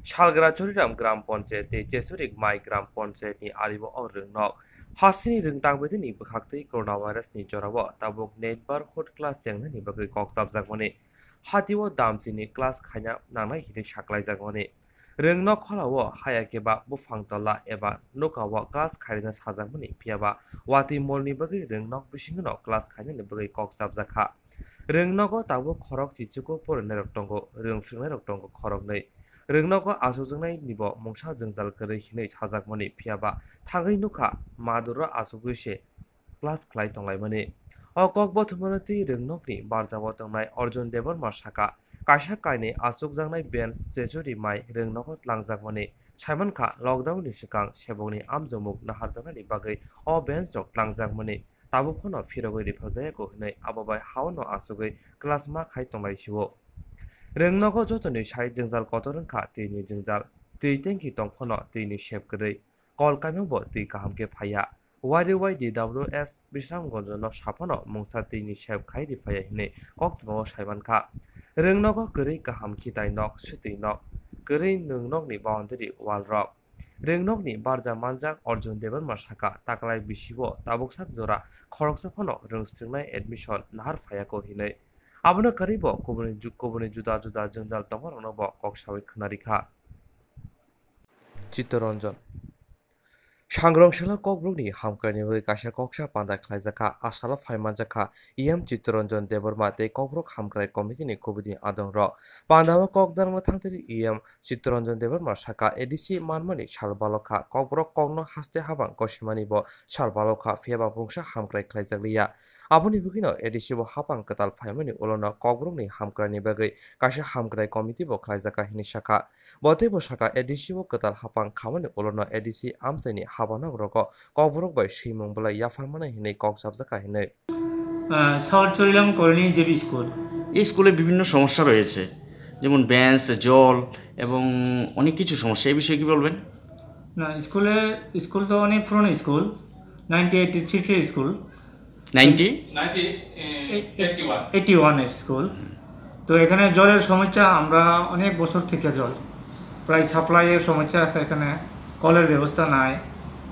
Salgra Choriram Gram Panchayat tei Chesurik Mai Gram Panchayat ni ario o Ringnok. Hasini Ringtang bedini bwkhaktwi coronavirus ni jorao tabuk neighborhood class chengnani bagwi kok chapjakmani. Hatio damchini class khaina nangnai hinwi saklaijakmani. Ringnok kholao haya khe ba buphang tola eba nokao class khairokno sajakmani, phiyaba watwi molni bagwi Ringnok bisingno class khainani bagwi kok chapjak kha. Ringnogo tabuk khorok chichugo porinairok tongo, rwng phwrwngnairok tongo khoroknwi. Ringnogo achukjaknainibo mungsa jwngjal kwrwi hinwi sajakmani, phiyaba thangwi nukha maduro achugwi se class khlai tonglaimani. O kok bothomano twi Ringnokni barjao tongnai Arjun Debbarma sakha, kaisa kainwi achukjaknai bench Chesurik Mai Ringnogo tlangjakmani. Saimankha, lockdown ni swkang sebokni amjomuk naharjaknani bagwi o bench rok tlangjakmani. Tabuk phano phirogwi riphajayago hinwi abo bai hao no achugwi class ma khai tonglaisio. Ringnogo jotoni sai jwngjal kotor wngkha, twini jwngjal, twi tanki tong phano twini sep kwrwi. Kol kaimung bo twi kaham khe phaiya. Y D Y D W S Bisramganj no saphano mungsa twini sep khai ri phaiya hinwi koktwmao saimankha. Ringnogo kwrwi kaham khitai nok, swtwi nok, kwrwi nwng nokni boundary wall rok. Ringnokni barja manjak Arjun Debbarma sakha, taklai bisio tabuk sak jora khoroksa phano rwng swrwngnai admission nahar phaiyago hinwi. Abono kwrwi bo kubuni ju-, kubuni juda juda jwngjal tongmarokno bo kok sawi khwnarikha. Chittaranjan. Sangrong salo Kokborokni hamkraini bagwi kaisa koksa panda khlaijakha, asalo phaimanjakha E M Chittaranjan Debbarma tei Kokborok Hamkrai Committee ni kubuni adongrok. Pandao kok darwkna thangtiri E M Chittaranjan Debbarma sakha, A D C manmani sal balokha, Kokborok kokno haste habang kosimani bo sal balokha, phiyaba mungsa hamkrai khlaijakliya. Aboni bagwino A D C bo hapang kwtal phaimani ulono Kokborokni hamkraini bagwi kaisa hamkrai committee bo khlaijakha hinwi sakha. Bo teibo sakha, A D C o kwtal hapang khamani ulono A D C amchaini habanok rogo Kokborok bai swimung belai yapharmani hinwi kok chapjakha hinwi. Ah, সাউথ Charilam colony JB school. এই স্কুলে বিভিন্ন সমস্যা রয়েছে, যেমন বেঞ্চ, জল এবং অনেক কিছু সমস্যা। এই বিষয়ে কি বলবেন? না, স্কুলের, স্কুল তো অনেক পুরনো school, nineteen eighty three three school. Ninety? Ninety, uh, uh, eighty one. Eighty ওয়ানের স্কুল। তো এখানে জলের সমস্যা, আমরা অনেক বছর থেকে জল, প্রায় সাপ্লাইয়ের সমস্যা আছে এখানে, কলের ব্যবস্থা নাই।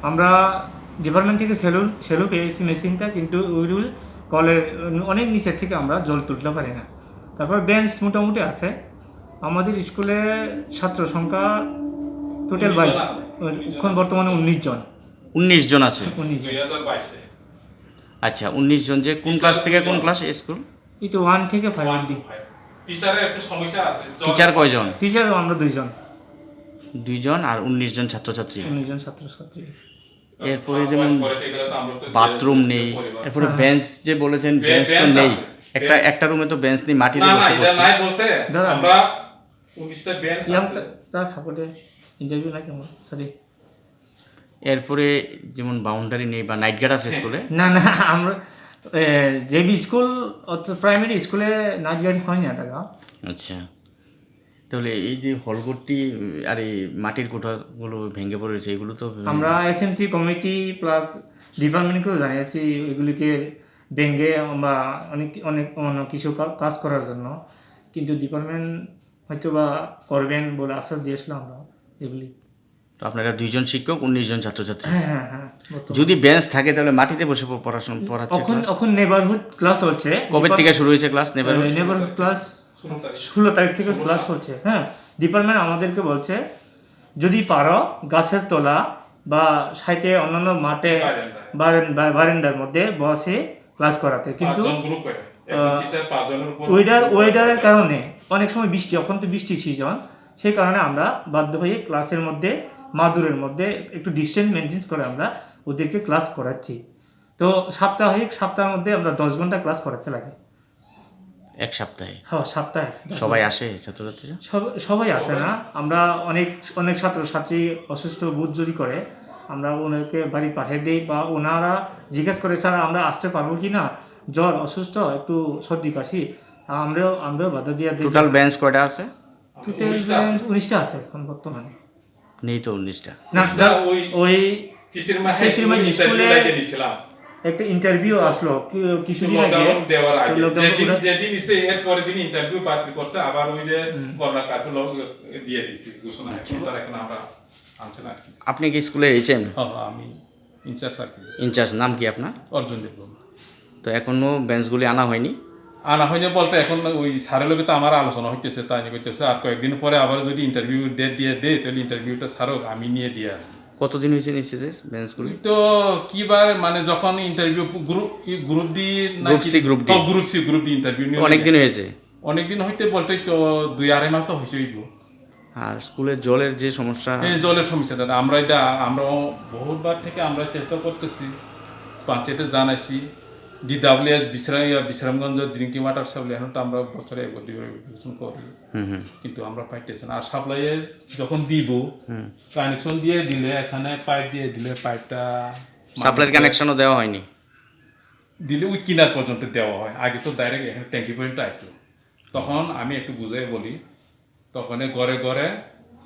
আমরা ডিপার্টমেন্ট থেকে সেলু সেলু পেয়েছি মেশিনটা, কিন্তু ওইগুলি কলের অনেক নিচের থেকে আমরা জল তুলতে পারি না। তারপর বেঞ্চ মোটামুটি আছে। আমাদের স্কুলে ছাত্র সংখ্যা টোটাল বাইশ, এখন বর্তমানে উনিশ জন। উনিশ জন আছে। উনিশ জন। আচ্ছা, উনিশ জন। যে কোন ক্লাস থেকে কোন ক্লাস স্কুল? এই তো ওয়ান থেকে ফাইভ অবধি। টিচারের একটু সমস্যা আছে। টিচার কয়জন? টিচার আমরা দুইজন। দুইজন আর উনিশ জন ছাত্রছাত্রী। উনিশ জন ছাত্রছাত্রী। এরপরে যেমন বাথরুম নেই, এরপরে হ্যাঁ। বেঞ্চ যে বলেছেন, বেঞ্চ তো নেই। একটা, একটা রুমে তো বেঞ্চ নেই, মাটিতে বসে পড়ছে। দাদা, আমরা উনিশটা বেঞ্চ আছে। তার সাপোর্টে ইন্টারভিউ না কেমন? সরি। এরপরে যেমন বাউন্ডারি নেই বা নাইট গার্ড আছে স্কুলে? না, না, আমরা, এ, জেবি স্কুল অর্থাৎ প্রাইমারি স্কুলে নাইট গার্ড হয় না, দাদা। আচ্ছা, তাহলে এই যে হলঘরটি, উম, আর এই মাটির কোঠাগুলো ভেঙে পড়ে রয়েছে, এগুলো তো আমরা এসএমসি কমিটি প্লাস ডিপার্টমেন্টকেও জানিয়েছি, এগুলিকে ভেঙে বা অনেক, অনেক অন্য কিছু কা-, কাজ করার জন্য, কিন্তু ডিপার্টমেন্ট হয়তো বা করবেন বলে আশ্বাস দিয়েছিল আমরা এগুলি। তো আপনারা দুইজন শিক্ষক, উনিশ জন ছাত্রছাত্রী। হ্যাঁ, হ্যাঁ, হ্যাঁ, বর্তমানে। যদি বেঞ্চ থাকে, তাহলে মাটিতে বসে প-, পড়াশোনা পড়াচ্ছে এখন, class? এখন নেবারহুড ক্লাস হচ্ছে। কবে থেকে শুরু হয়েছে ক্লাস, নেবারহুড? এ, নেবারহুড ক্লাস ষোলো তারিখ থেকে ক্লাস হচ্ছে, হ্যাঁ। ডিপার্টমেন্ট আমাদেরকে বলছে, যদি পারো গাছের তলা বা সাইডে অন্যান্য মাঠে বারান্দা। বারান-, বা-, বারান্দার মধ্যে বসে ক্লাস করাতে, কিন্তু, পাঁচজন গ্রুপ হয়। একজন আহ, টিচার পাঁচজনের উপর ওয়েদার, গ্রুপ ওয়েদারের করাতে। কারণে অনেক সময় বৃষ্টি, এখন তো বৃষ্টির সিজন, সেই কারণে আমরা বাধ্য হয়ে ক্লাসের মধ্যে, মাদুরের মধ্যে একটু ডিস্টেন্স মেনটেন করে আমরা ওদেরকে ক্লাস করাচ্ছি। তো সাপ্তাহিক, সপ্তাহের মধ্যে আমরা দশ ঘন্টা ক্লাস করাতে লাগে। এক সপ্তাহে? হ্যাঁ, সপ্তাহে। সবাই আসে ছাত্রছাত্রীরা? সব-, সবাই আসে না। আমরা অনেক, অনেক ছাত্রছাত্রী অসুস্থ বোধ যদি করে, আমরা ওনাকে বাড়ি পাঠিয়ে দিই বা ওনারা জিজ্ঞেস করে, "স্যার, আমরা আসতে পারবো কি না? জ্বর, অসুস্থ, একটু সর্দি কাশি।" আমরাও, আমরাও বাধা দিয়ে দিই। টোটাল বেঞ্চ কয়টা আছে? টোটাল উনিশটা আছে। বেঞ্চ উনিশটা আছে এখন বর্তমানে। নেই তো উনিশটা। না, উনিশটা স্যার, ওই ওই চিচিরমাই হাই চিচিরমাই স্কুলে ইন্টারভিউ স্কুলে দিতে নিয়েছিলাম। একটা ইন্টারভিউ তো আসলো কি-, কিছুদিন আগে। লকডাউন দেওয়ার তো আগে। লকডাউন যেদিন, ওরা যেদিন এসে এর পরের দিন ইন্টারভিউ বাতিল করছে, আবার ওই যে হুম। করোনা কার্ফিউ লগ-, দিয়ে দিছি ঘোষণা। আচ্ছা। এখন তার এখন আমরা আনছে না আর কি। আপনি কি স্কুলে এইচএম? হ্যাঁ, হ্যাঁ, আমি ইনচার্জ আর কি। ইনচার্জ নাম কি আপনার? অর্জুন দেববর্মা। তো এখনো বেঞ্চগুলি আনা হয়নি? আনা হয়নি বলতে এখন ওই স্যারের লগে তো আমার আলোচনা হইতেছে, তাই নিয়ে কইতেছে আর কয়েকদিন পরে আবার যদি ইন্টারভিউ ডেট দিয়ে দেয়, তাহলে ইন্টারভিউটা স্যারও আমি নিয়ে দিয়ে আসবো। কতদিন হয়েছে নিচ্ছে যে বেঞ্চগুলি? তো কিবার মানে যখন ইন্টারভিউ গ্রুপ, ই গ্রুপ ডি নাকি? Group C, group D. ও, group C, group D interview নিয়ে অনেক দিন হয়েছে? অনেক দিন হইতে বলতে তো দুই আড়াই মাস তো হয়েছে হইব। আর স্কুলের জলের যে সমস্যা? এই জলের সমস্যা, দাদা, আমরা এটা, আমরা বহুতবার থেকে আমরা চেষ্টা করতেছি, পঞ্চায়েতে জানাইছি, ডিডাব্লিউএস বিশ্রাম, ইয়া, বিশ্রামগঞ্জ ড্রিঙ্কিং ওয়াটার সাপ্লাই, এখন তো আমরা বছরে একবার দুইবার ইরিগেশন করি, হুম, হুম। কিন্তু আমরা পাইতেছি না। আর সাপ্লাইয়ে যখন দিব, হুম। কানেকশন দিয়ে দিলে, এখানে পাইপ দিয়ে দিলে, পাইপটা সাপ্লাইর মানুষের কানেকশনও দেওয়া হয়নি? দিলে ওই কিনার পর্যন্ত দেওয়া হয়, আগে তো ডাইরেক্ট এখানে ট্যাঙ্কি পর্যন্ত আসতো। তখন আমি একটু বুঝাই বলি, তখন ঘরে ঘরে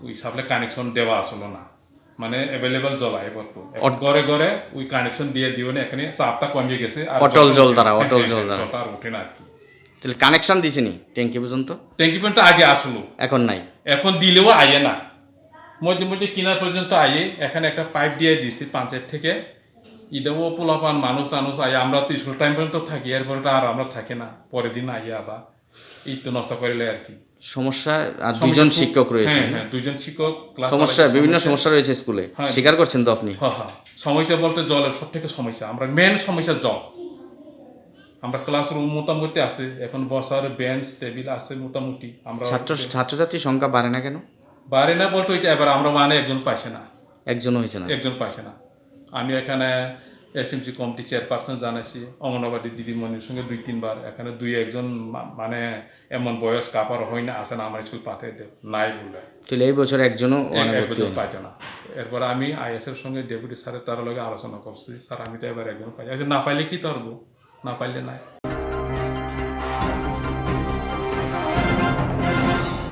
ওই সাপ্লাই কানেকশন দেওয়া আসলো না, মানে অ্যাভেলেবল জল আয় করতো। এখন অট- ঘরে ঘরে ওই কানেকশন দিয়ে দিও না, এখানে চাপটা কমে গেছে, আর অটল জল জল দ্বারা, হ্যাঁ, অটল হ্যাঁ, জল হ্যাঁ, দ্বারা। জলটা আর ওঠে না আর কি। তাহলে কানেকশন দিছেনি ট্যাঙ্কি পর্যন্ত? ট্যাঙ্কি পর্যন্ত আগে আসলো। এখন নাই? এখন দিলেও আয়ে না, মধ্যে মধ্যে কিনার পর্যন্ত আয়ে। এখানে একটা পাইপ দিয়ে দিছি পঞ্চায়েত থেকে, ইদাও পোলাপান মানুষ টানুষ আয়ে, আমরা তো স্কুল টাইম পর্যন্ত থাকি, এরপরে তো আর আমরা থাকি না, পরের দিন আইয়া আবার এই তো নষ্ট করে লাই আর কি। সমস্যা, আর সমস্যা দুইজন খুব, শিক্ষক রয়েছে। হ্যাঁ, হ্যাঁ, দুইজন শিক্ষক ক্লাস সমস্যা, চালাইছে, বিভিন্ন সমস্যা। সমস্যা রয়েছে স্কুলে। হ্যাঁ। স্বীকার করছেন তো আপনি? হ্যাঁ, হ্যাঁ। সমস্যা বলতে জলের সব থেকে সমস্যা, আমরা মেইন সমস্যা জল। আমরা ক্লাসরুম মোটামুটি আছে, এখন বসার বেঞ্চ টেবিল আছে মোটামুটি। আমরা ছাত্র, হচ্ছে ছাত্রছাত্রীর সংখ্যা বাড়ে না কেন? বাড়ে না বলতে ওই যে এবার আমরা মানে একজন পাইছে না। একজনও হয়েছে না? একজন পাইছে না। আমি এখানে এসএমসি কমিটি চেয়ারপারসন জানাইছি, অঙ্গনবাড়ি দিদিমণির সঙ্গে দুই তিনবার, এখানে দুই একজন মা-, মানে এমন বয়স কাপড় হয় না, আসে না, আমার স্কুল পাঠাই দেব, নাই বলে। তাহলে এই বছর একজনও এক-, ওখানে এক ভর্তি বছর হয়নি? পাইতো না। এরপর আমি আইএস এর সঙ্গে ডেপুটি স্যারের তার লগে আলোচনা করছি, "স্যার, আমি তো এবার একজন পাই, আচ্ছা, না পাইলে কি করবো? না পাইলে নাই।"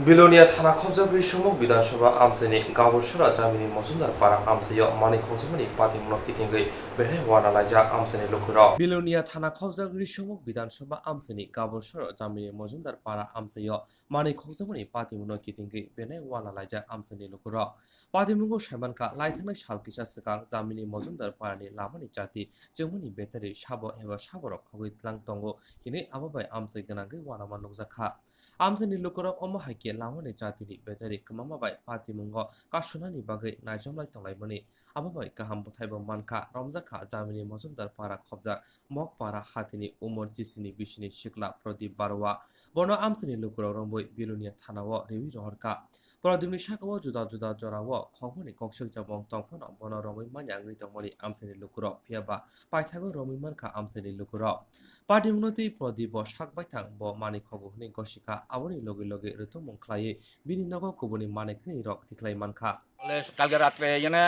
Bilonia thana khobjagwi Sumuk Bidhan Sabha amchaini Gabur Sora jamini Mojumdar para amchaio manwi khokjakmani patimungno kitingwi belai uanalaijak amchaini lukurok. Bilonia thana khobjagwi Sumuk Bidhan Sabha amchaini Gabur Sora jamini Mojumdar para amchaio manwi khokjakmani patimungno kitingwi belai uanalaijak amchaini lukurok. Patimungo saimankha, laithangnai sal kisa swkang jamini Mojumdar parani lamani chati chwngmani battery sabo eba saborok khogwi tlang tongo hinwi abo bai amchai gwnangwi uanama nukjakha. Amchaini lukurok omo hai khe lamani chatini battery kwmama bai patimungo kasunani bagwi naichomlai tonglaimani. Abo bai kaham bwthaibo mankha, romjakha jamini Mojumdar para khobjak Mokpara hatini umor jisini bisini sikla Pradip Barua. Bono amchaini lukurok romwi Bilonia thanao riwi rohorkha. Pradipni sakao juda juda jorao khokmani kokswk chamung tongphano bono romwi manya wngwi tongmani amchaini lukurok, phiyaba paithago romwi mankha amchaini lukurok. Party mwnotwi Pradip bo sak baithang bo manwi khogo hwnwi gosikha, aboni logi logi rwtwmung khlaiwi bini nogo kubuni manwi khwnwi rok tikhlai mankha. বলে কালকে রাত্রে এখানে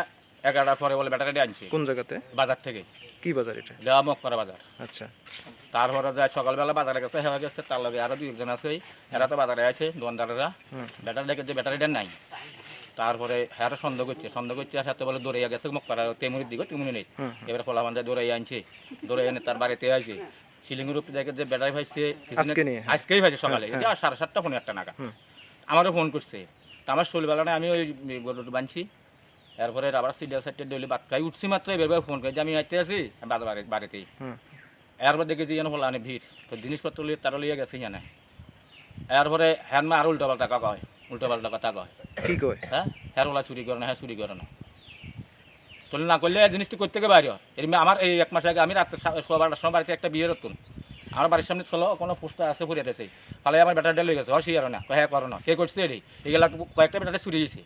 এগারোটার পরে বলে ব্যাটারি আনছে কোন জায়গাতে? বাজার থেকে। কি বাজার এটা? এটা মগপাড়া বাজার। আচ্ছা। তারপরে যায় সকালবেলা বাজারে গেছে, হেওয়া গেছে, তার লগে আরো দুই একজন আছে, এরা তো বাজারে আছে, দোকানদারেরা। হুম। ব্যাটারি দেখে যে ব্যাটারিটা নাই। তারপরে হ্যাঁ সন্দেহ করছে, সন্দেহ করছে, আর সাথে বলে দৌড়ে গেছে মগপাড়া তেমুরির দিকে, তেমুরি নেই। হুম, হুম। এবার পোলাপান যায় দৌড়ে আনছে, দৌড়ে এনে তার বাড়িতে আছে। সিলিংয়ের উপরে দেখে যে ব্যাটারি পাইছে, আজকে নিয়ে, হ্যাঁ। আজকেই পাইছে সকালে, হ্যাঁ, এটা হ্যাঁ। সাড়ে সাতটা পৌনে আটটা নাগাদ। হুম। আমারও ফোন করছে। তা আমার শরীরবেলা নাই, আমি ওই গরু বানছি। এরপরে আবার সিরিয়াল সাইডে ডেলি ভাত খাই উঠছি মাত্র, এবার ফোন করে যে আমি আইতে আছি, আমি বাজার বাড়ি-, বাড়িতেই। হুম। এরপর দেখি যে যেন হলো অনেক ভিড়, তো জিনিসপত্র লিয়ে তারা লিয়ে গেছে এখানে। এরপরে হ্যাঁ মা আর উল্টা পাল্টা কথা কয়, উল্টা পাল্টা কথা কয়। কি কয়? হ্যাঁ, হ্যাঁ ওলা চুরি করে না, হ্যাঁ চুরি করে না। তাহলে না করলে এই জিনিসটি করতে গিয়ে বাইরে হয়। এর মধ্যে আমার এই এক মাস আগে আমি রাত্রে সা-, সোয়া বারোটার সময় বাড়িতে একটা বিয়ে করতাম। আমার বাড়ির সামনে চলো, কোনো পোস্টার আছে, পড়ে আছে। তাহলে আমার ব্যাটারিটা লয়ে গেছে, হয় আর না, হ্যাঁ করো না। কে করছে এটি? এগুলা কয়েকটা ব্যাটারি চুরি হয়েছে।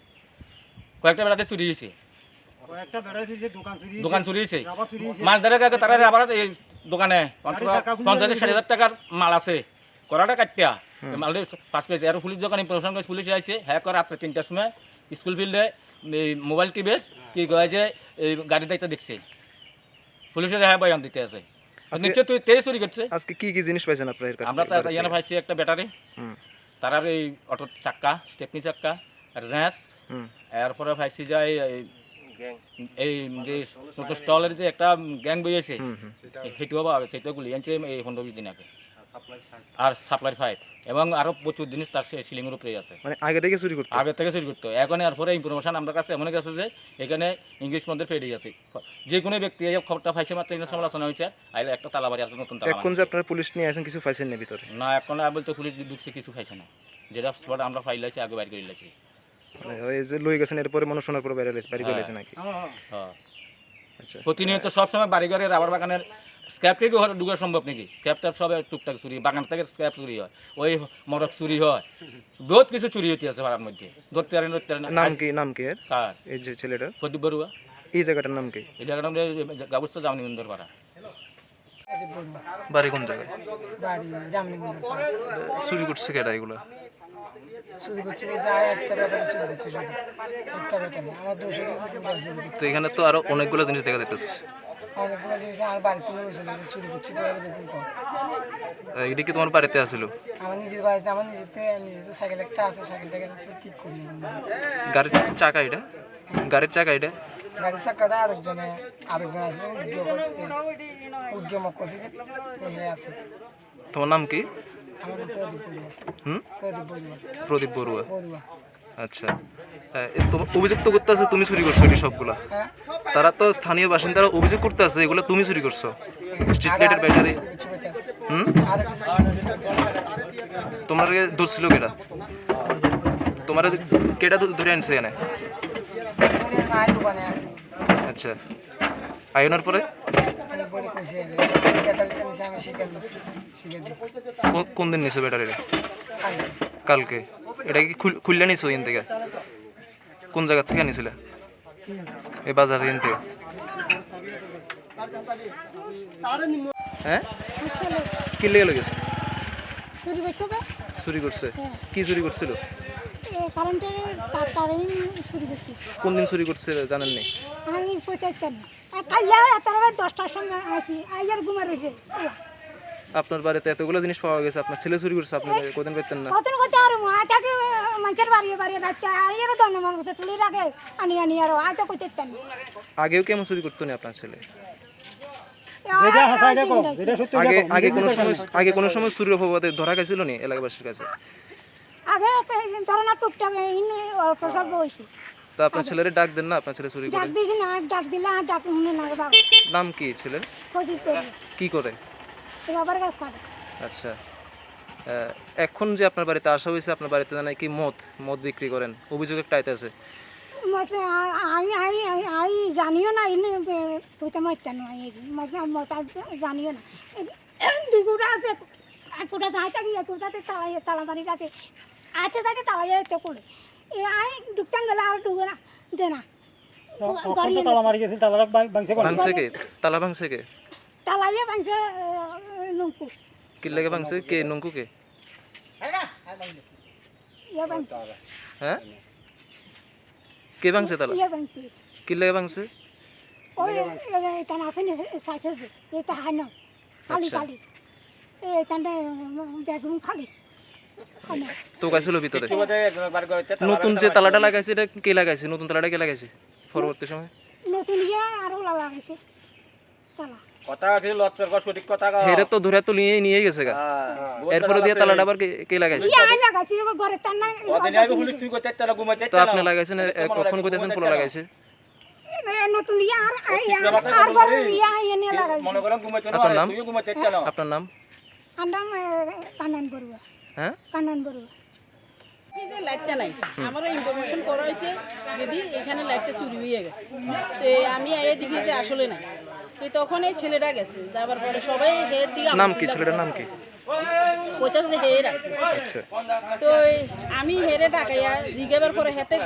কয়েকটা ব্যাটারি চুরি হয়েছে। কয়েকটা ব্যাটারি চুরি হয়েছে, দোকান চুরি হয়েছে, দোকান চুরি হয়েছে। রাবার চুরি হয়েছে। মাস দেড়েক আগে তারা রাবার এই দোকানে গাড়ি চাকা খুলে পঞ্চাশ ষাট হাজার টাকার মাল আছে। করাটা কাটটা। হুম। মালটা পাস করেছে। আর পুলিশ যখন ইনফরমেশন করেছে, পুলিশ আইছে, হ্যাঁ করে রাত্রে তিনটার সময় স্কুল ফিল্ডে এই মোবাইল টিপে কি কয় যে এই গাড়িটা একটা দেখছে। পুলিশে হ্যাঁ বয়ান দিতে আছে। আজকে নিশ্চয় তুই তেইশ চুরি করছে। আজকে কি কি জিনিস পাইছেন আপনার কাছ আমরা থেকে, তো বাড়ি এখানে থেকে? পাইছি একটা ব্যাটারি, হুম। তারার এই অটোর চাক্কা, স্টেপনি চাক্কা, রেঞ্চ, হুম। এরপরে পাইছি যে এই, এই, এই যে নতুন স্টলের যে একটা গ্যাং বই আছে, হুম, হুম। এই হেটুয়া বা আছে, সেটা গুলি আনছে এই পনেরো বিশ দিন আগে। আর সাপ্লাই পাইপ এবং আরো প্রচুর জিনিস তার সে সিলিংয়ের উপরেই আছে। মানে আগে থেকে চুরি করতো? আগে থেকে চুরি করতো। এখন এরপরে ইনফরমেশন আমার কাছে এমন গেছে যে এখানে ইংলিশ মধ্যে ফেডে আছে। যে কোনো ব্যক্তি এই খবরটা পাইছে মাত্র এখানে সমালোচনা হয়েছে, আইলে একটা তালা বাড়ি, একটা নতুন তালা এখন যে বানাইছে। আপনারা পুলিশ নিয়ে আছেন, কিছু পাইছেন না ভিতরে? না, এখন আর বলতে পুলিশ ঢুকছে, কিছু পাইছে না। যেটা স্পট আমরা ফাইল আছে, আগে বাইর করে দিয়েছি। মানে ওই যে লই গেছেন, এরপরে মনে হয় শোনার পরে বাইরে হয়েছে, বাড়ি হ্যাঁ। হয়েছে নাকি? হ্যাঁ। আচ্ছা। প্রতিনিয়ত সব সময় বাড়ি ঘরে রাবার বাগানের স্ক্র্যাপ থেকে ঘরে ঢুকা সম্ভব নাকি? স্ক্র্যাপ ট্যাপ সব টুকটাক চুরি, বাগান থেকে স্ক্র্যাপ চুরি হয়, ওই মরক চুরি হয়, বহুত কিছু চুরি হইতে আছে পাড়ার মধ্যে। ধরতে পারেন, ধরতে পারেন। নাম আজ কি, নাম কি এর? কার? এই যে ছেলেটার? প্রদীপ বড়ুয়া। এই জায়গাটার নাম কি? এই জায়গাটার নাম হচ্ছে গাবুস্তা জামনি বন্দর পাড়া। বাড়ি কোন জায়গায়? বাড়ি জামনি বন্দর পাড়া। চুরি করছে কেটা এগুলা? চুরি করছে বলতে আর একটা ব্যাটারি চুরি করছে শুধু। একটা ব্যাটারি। আমার দুশো কেজি কুড়ি চুরি করছে। তো এখানে তো আরো অনেকগুলো জিনিস দেখা যাইতেছে। অনেকগুলো জিনিস আমার বাড়িতে মনে হচ্ছে না যে চুরি করছে, কোথায় বের করে। আহ, এটা কি তোমার বাড়িতে আছিল? আমার নিজের বাড়িতে, আমার নিজের থেকে, নিজের তো সাইকেল একটা আছে, সাইকেলটাকে ঠিক করি আমি নিজে। গাড়ির চাকা এটা? গাড়ির চাকা এটা? গাড়ির চাকাটা আরেকজনে, আরেকজন আছে, উদ্যোগ, উদ্যম করছে যে, এ, হে আছে। তোমার নাম কি? আমার নাম প্রদীপ বড়ুয়া। হুম? প্রদীপ বড়ুয়া। প্রদীপ বড়ুয়া। বড়ুয়া। আচ্ছা। হ্যাঁ, এ, তোমার অভিযোগ তো করতে আছে তুমি চুরি করছো এটি সবগুলা। হ্যাঁ। তারা তো স্থানীয় বাসিন্দারা অভিযোগ করতে আছে এগুলো তুমি চুরি করছো। স্ট্রিট আর লাইটের আমি ব্যাটারি। কিছু করতে আছে। হুম? আর কিছু করতে আছে। তোমার ধরছিল কেটা? তোমার কেটা ধ-, ধরে আনছে এখানে? ওই যে মায়ের দোকানে আছে। আচ্ছা। আয়নার পরে? আমি বলে কইছি, আমি ব্যাটারিটা নিচে আমি স্বীকার করছি, স্বীকার দিছি। কোন, কোন দিন নিছো ব্যাটারিটা? কালকে। কালকে। এটা কি খুল-, খুললে নিছো এখান থেকে? কোন জায়গা থেকে নিছিলে? এই বাজার এখান থেকে। হ্যাঁ? কি লেগে লেগেছে? চুরি করছে তো। চুরি করছে? হ্যাঁ। কি চুরি করছিল? এ, কারেন্টের তার, তারই চুরি করছে। কোন দিন চুরি করছে জানেননি? আমি পঁচাত্তর না। এ, কাইলে এত রাত দশটার সময় আছি, আইয়ার ঘুমা রয়েছে। আপনার বাড়িতে এতগুলো জিনিস পাওয়া গেছে, আপনার ছেলে চুরি করছে, আপনি কদিন পাইতেন না? কতদিন করতে পারবো? আজ আগে মানুষের বাড়ি বাড়ি রাখতে, আর এরও দণ্ড মন করতে তুলে রাখে, আনি আনি আরো, আজ তো করতে চান। আগেও কেমন চুরি করতো না আপনার ছেলে? এ, যেটা আর হাসা এটা কও, যেটা সত্যি এটা আগে, কও, আগে নিজে কোনো নিজে সময়, কও। আগে কোনো সময় চুরির অপবাদে ধরা গেছিল নি এলাকাবাসীর কাছে? আগে তো এই ধরো না টুকটাক এই নিয়ে অল্প স্বল্প হয়েছে। তো আপনার ছেলেরে ডাক দেন না, আপনার ছেলে চুরি করে। ডাক দিয়েছি না, আর ডাক দিলে আর ডাক শুনে না রে বাবা। নাম কি ছেলের? প্রদীপ করে। কি করে? রবার গাছ কাটে। আচ্ছা। আহ, এখন যে আপনার বাড়িতে আসা হয়েছে, আপনার বাড়িতে নাকি মদ, মদ বিক্রি করেন, অভিযোগ একটা আইতেছে। মতে আ-, আমি, আমি, আমি, আমি জানিও না, এমনি, এ, হইতে মারতে নয়, এই মদ, মদ আর জানিও না। এই দুই গুটা আছে, এক গুটা যায় থাকি, এক গুটাতে তালা, তালা মারি রাখে। আছে থাকে তালা ইয়ে তো করে। এ, আমি ঢুকতাম গেলে আর ঢুকে না, দে না। তো গ-, তখন তো গড়িয়ে তালা মারি গেছিল, তালা ভাঙ-, ভাঙছে কোন? ভাঙছে কে? তালা ভাঙছে কে? তালা ইয়ে ভাঙছে, এ, নঙ্কু। কি লেগে ভাঙছে? কে নঙ্কু কে? ইয়ে ভাঙছে। হ্যাঁ? কে ভাঙছে তালা? ইয়ে ভাঙছে। কি লেগে ভাঙছে? ওই, এ, এ, এটা না আছে নি, সা-, সাইছে যে, এটা হানো। খালি, আচ্ছা। খালি। এ, এটা না, বেডরুম খালি। হানো। তো গাইছিল ভিতরে? নতুন যে তালাটা লাগাইছে, এটা কে লাগাইছে? নতুন তালাটা কে লাগাইছে? পরবর্তী সময়? নতুন ইয়ে আরো লা-, লাগাইছে। তালা। কথা আছে, লচ্চর কর, সঠিক কথা কও। হেরে তো ধরে তো নিয়ে, নিয়ে গেছে গা। হ্যাঁ, বহুত এরপরে তালা দিয়ে আছে। তালাটা আবার কে, কে লাগাইছে? ইয়া, আমি লাগাইছি, এবার ঘরে তার নাই, ওদের আগে পুলিশ তুই করতে তালা ঘুমাইতে তো তালা। আপনি লাগাইছেন, এ, এ, কখন কইতেছেন ফুলো লাগাইছে? এ, মানে, নতুন ইয়া আর, আর, ইয়া, আর ঘরে ইয়া, ইয়া নিয়ে লাগাইছি। মনে করেন ঘুমাইতে না, আপনার নাম? তুইও ঘুমাইতে তালা। আপনার নাম? আমার নাম, এ, কানন বড়ুয়া। হ্যাঁ? কানন বড়ুয়া। এই যে লাইটটা নাই, আমারও ইনফরমেশন করা হয়েছে, দিদি, এখানে লাইটটা চুরি হয়ে গেছে। তো আমি আইয়া দেখি যে আসলে নাই। তো তখন এই ছেলেটা গেছে, যাবার পরে সবাই হের দিকে নাম কি? ছেলেটার নাম কি? কইতাছে যে হে রাখছে। আচ্ছা। তো এই আমি হেরে ডাকাইয়া জিজ্ঞাবার পরে হেতে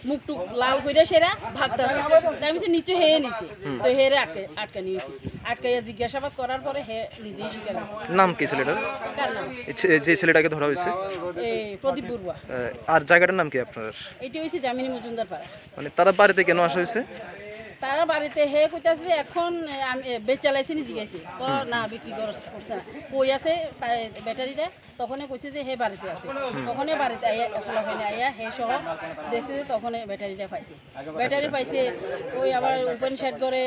মুখ টুক লাল কইরা সেরা ভাগতাছে। তাই আমি সে নিচে হেয়ে নিছে। তো হেরে আটকে, আটকানি হয়েছে। আটকাইয়া জিজ্ঞাসাবাদ করার পরে হে নিজেই স্বীকার হয়েছে। নাম কি ছেলেটার? কার নাম? এই ছে-, যে ছেলেটাকে ধরা হয়েছে? এই প্রদীপ বড়ুয়া। আহ, আর জায়গাটার নাম কি আপনার? এটা হয়েছে যামিনী মজুমদার পাড়া। মানে তারা বাড়িতে কেন আসা হয়েছে? তারা বাড়িতে হে কইতাছে যে এখন, এ, আমি, এ, বেচা লাইছে নি জিজ্ঞাসি। তো না, বিক্রি কর-, করছে না। কই আছে তাই ব্যাটারিটা? তখনই কইছে যে হে বাড়িতে আছে। তখনই বাড়িতে আইয়া, খোলা হয়নি, আইয়া হে সহ দেখছে যে তখনই ব্যাটারিটা পাইছে। ব্যাটারি পাইছে, ওই আবার ওপেন শেড করে,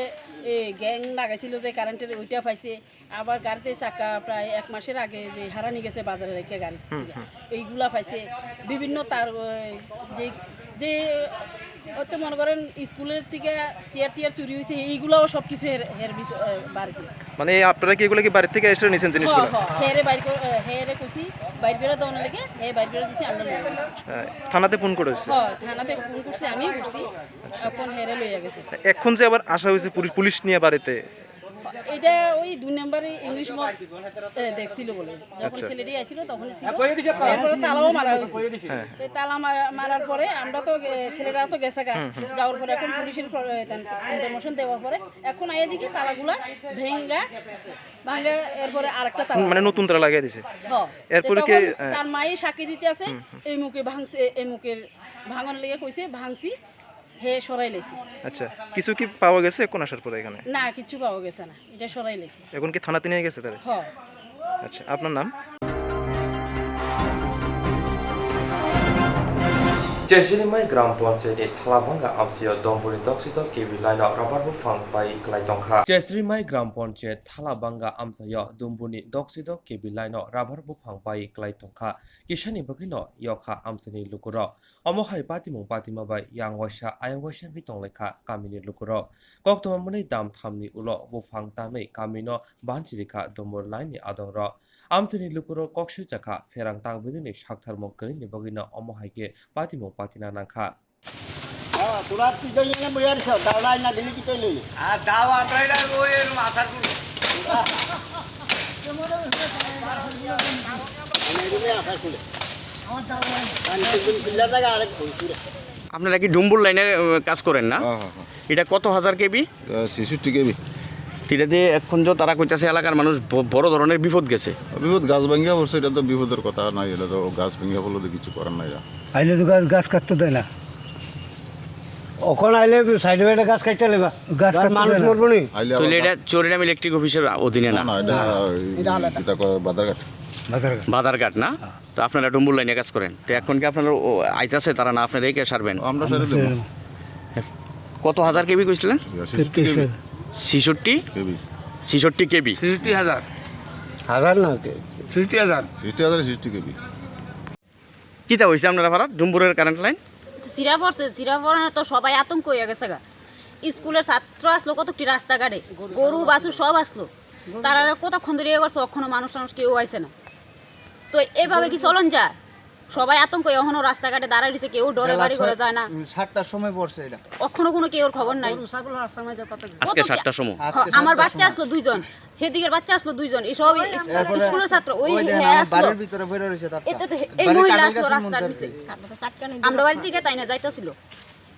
এ, গ্যাং লাগাইছিল যে কারেন্টের, ওইটা পাইছে। আবার গাড়িতে চাকা প্রায় এক মাসের আগে যে হারানি গেছে বাজারে রেখে গাড়ি থেকে, এইগুলা পাইছে। বিভিন্ন তার, ওই, যে, যে হয়তো মনে করেন স্কুলের থেকে চেয়ার টিয়ার চুরি হয়েছে, এইগুলাও সব কিছু হের, হের ভিতর, এ, বাড়িতে। মানে এই আপনারা কি এগুলো কি বাড়ি থেকে এসে নিছেন জিনিসগুলো? হ, হ, হেরে বাইর করে, এ, হেরে কইছি, বাইর করে দেওয়ার লেগে, হে বাইর করে দিছি, আমরা লইয়া গেছি। আহ, থানাতে ফোন করেছে? হ, থানাতে ফোন করছি, আমিও করছি। আচ্ছা। এখন হেরে লইয়া গেছে। এখন যে আবার আসা হয়েছে পুলিশ, পুলিশ নিয়ে বাড়িতে? এটা ওই দুই নম্বরে ইংলিশ মদ, এ, দেখছিল বলে। যখন আচ্ছা। ছেলেটি আইছিল তখনই ছিল। এরপরে তালাও মারা হয়েছে। হ্যাঁ। তো তালা মারা-, মারার পরে আমরা তো, এ, ছেলেরা তো গেছে গা। যাওয়ার পরে এখন পুলিশের প্র-, এ, তান-, ইনফরমেশন দেওয়ার পরে এখন আইয়া দেখি তালাগুলা ভেঙ্গা, ভাঙ্গা, এরপরে আরেকটা তালা। মানে নতুন তালা লাগিয়ে দিছে? হ। এরপরে তো কি, তখন এ, তার মায়ে সাক্ষী দিতে আছে, এই মুখে ভাঙছে, এই মুখের ভাঙন লেগে কইছে, ভাঙছি। হে সরাই লাইছে। আচ্ছা, কিছু কি পাওয়া গেছে এখন আসার পরে এখানে? না, কিচ্ছু পাওয়া গেছে না, এটা সরাই লাইছে। এখন কি থানাতে নিয়ে গেছে তারা? হ। আচ্ছা, আপনার নাম? Chesrimai Gram Panchayat ni Thalabanga amchaio Dombuni doksito K B line o rubber buphang pai kwlai tongkha. Chesrimai Gram Panchayat Thalabanga amchaio Dombuni doksito K B line o rubber buphang pai kwlai tongkha. Kisani bagwino yokha amchaini lukurok. Omo hai patimung patima bai yang waisa ayang waisa wngwi tonglaikha kamini lukurok. Koktwma mwnwi dam thamni ulo buphang tanwi kamino banchirikha Dombuni line ni adongrok. Amchaini lukurok kok swijakha pherang tangbwdwini saktharmung kwrwini bagwino omo hai khe patimung patina nangkha. আপনারা কি ডুম্বুর লাইনের, আহ, কাজ করেন না? হ্যাঁ, হ্যাঁ, হ্যাঁ। এটা কত হাজার কেবি? এটা ছেষট্টি কেবি। তো এটা দিয়ে এখন যে তারা কইতাছে এলাকার মানুষ ব-, বড় ধরনের বিপদ গেছে। বিপদ, গাছ ভাঙ্গিয়া পড়ছে, এটা তো বিপদের কথা নাই, এটা তো গাছ ভাঙ্গিয়া পড়লে তো কিছু করার নাই। আইলে তো গাছ, গাছ কাটতে দেয় না। ওখানে আইলে সাইডে সাইডে গাছ কাটতে লাগবে। গাছ গাছ কাটতে মানুষ লাগবে। মরবো নি? আইলে তো আবার এটা চৌরিরাম ইলেকট্রিক অফিসের অধীনে না? না, না, এটা না, ওই এটা আলাদা। এটা কো-, বাজারঘাট। বাজারঘাট। বাজারঘাট না? হ্যাঁ। তো আপনারা ডুম্বুর লাইনে কাজ করেন। তো এখন কি আপনারা ও, আইতাছে তারা না আপনারাই কে সারবেন? আমরা সারি দেবো। কত হাজার কেবি কইছিলেন? ছেষট্টি কেবি। ছেষট্টি? কেবি। ছেষট্টি কেবি। ছেষট্টি হাজার। হাজার না, কে-, ছেষট্টি হাজার। ছেষট্টি হাজার, ছেষট্টি কেবি। কিতা হইছে আপনারা পাড়াত ডুম্বুরের কারেন্ট লাইন? ছিঁড়া পড়ছে, ছিঁড়া পড়ানো তো সবাই আতঙ্ক হয়ে গেছে গা। স্কুলের ছাত্র আসলো কতটি রাস্তাঘাটে, গরু বাছুর সব আসলো। তারা কতক্ষণ ধরে ইয়ে করছে, অখনো মানুষ টানুষ কেউ আইছে না। তো এভাবে কি চলন যায়? সবাই আতঙ্ক, এখনো রাস্তাঘাটে দাঁড়ায় রয়েছে, কেউ ডরে বেলা বাড়ি ঘরে ছয়-, যায় না। উম, সাতটার সময় পড়ছে এটা। অখনো কোনো কেউর খবর নাই। গরু ছাগল রাস্তার মাঝে কত কিছু। আজকে কত সাতটার সময়। আজকে আমার সাতটার বাচ্চা সময়। আসলো দুইজন, হেদিকের বাচ্চা আসলো দুইজন, এই সব ওই স্কুল-, আমরা স্কুলের ছাত্র, ওই ওই দেখেন, হে আমার আসলো। বাড়ির ভিতরে বইরা রয়েছে তারটা। এতে তো হে-, এই বাড়ির মহিলা কাটাল আসলো গাছের রাস্তার মধ্যে আর নিচে। কি।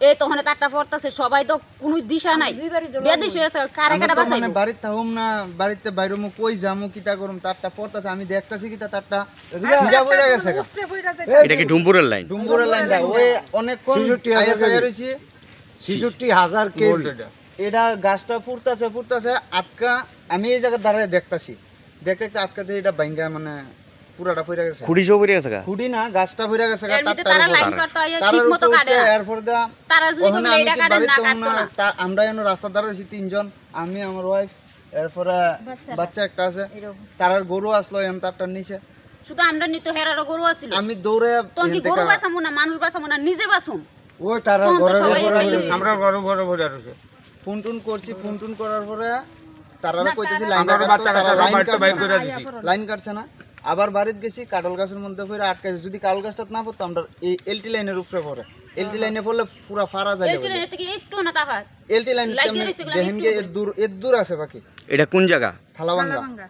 এ তখন তারটা পড়তাছে, সবাই তো কোনো দিশা নাই। দুই বাড়ি দৌড়ানো। বেদিশ হয়ে আছে, কারে আমরা কাটা তো মানে বাঁচাইবো? বাড়ির থাকুম না, বাড়িতে বাইরে মু কই যামু, কিতা করুম, তারটা পড়তাছে, আমি দেখতাছি কিতা তারটা সিধা পড়ে গেছে গা। এটা কি ডুম্বুরের লাইন? ডুম্বুরের লাইনটা, ওই অনেকক্ষণ ছেষট্টি হাজার আয়া চায়া কেবি। রয়েছে। ছেষট্টি হাজার কেবি। ভোল্ট এটা। এটা গাছটা ফুটতাছে, ফুটতাছে, আটকা, আমি এই জায়গায় দাঁড়ায় দেখতাছি। দেখতে দেখতে আটকাতে এটা ভাঙ্গা মানে পুরাটা পড়ে গেছে। খুঁটি সহ পড়ে গেছে গা? খুঁটি না, গাছটা পড়ে গেছে গা, এমনিতে তারটার তারা উপরে। লাইন করতে হয়, তারার ঠিক মতো উপরে কাটে উঠছে, না। এরপর দা তারার যদি ওখানে কোনো আমি এটা কি কাটেন বাড়িতে না, হম কাটতো না, না। তা আমরা এনে রাস্তা ধারে রয়েছি তিনজন, আমি, আমার ওয়াইফ, এরপরে বাচ্চারা। বাচ্চা একটা আছে, এরকম। তারার গরু আসলো এম তারটার নিচে। শুধু আমরা নিত, হেরারও গরু আছিল। আমি দৌড়ে তখন কি এখান গরু থেকে বাঁচামু না, মানুষ বাঁচামু না, নিজে বাঁচুম? ওই তারা তখন তো ঘরে সবাই ঘরে এটাই ঘরে হয়েছে। আমরা ঘরে ঘরে ঘরে রয়েছে। ফোন টোন করছি, ফোন টোন করার পরে তারা না, কইতেছে তারা লাইন আমরা কাটতো, বাচ্চা তারা কাচ্চা লাইন বাইর কাটছে বাইর না। করে দিছি। লাইন কাটছে না। আবার বাড়িত গেছি, কাটল গাছের মধ্যে ফিরে আটকাইছে। যদি কাটল গাছটা না পড়তো, আমরা এই এলটি লাইনের উপরে পড়ে। এলটি লাইনে পড়লে পুরা ফারা যায় এলটি বলে। লাইন থেকে একটু না তাকায়। এলটি লাইন লাইট কেমনে দিয়ে রয়েছে, দেখেন একটু কি করে। এর দূর, এর দূর আছে বাকি। এটা কোন জায়গা? থালাবাঙ্গা। থালাবাঙ্গা।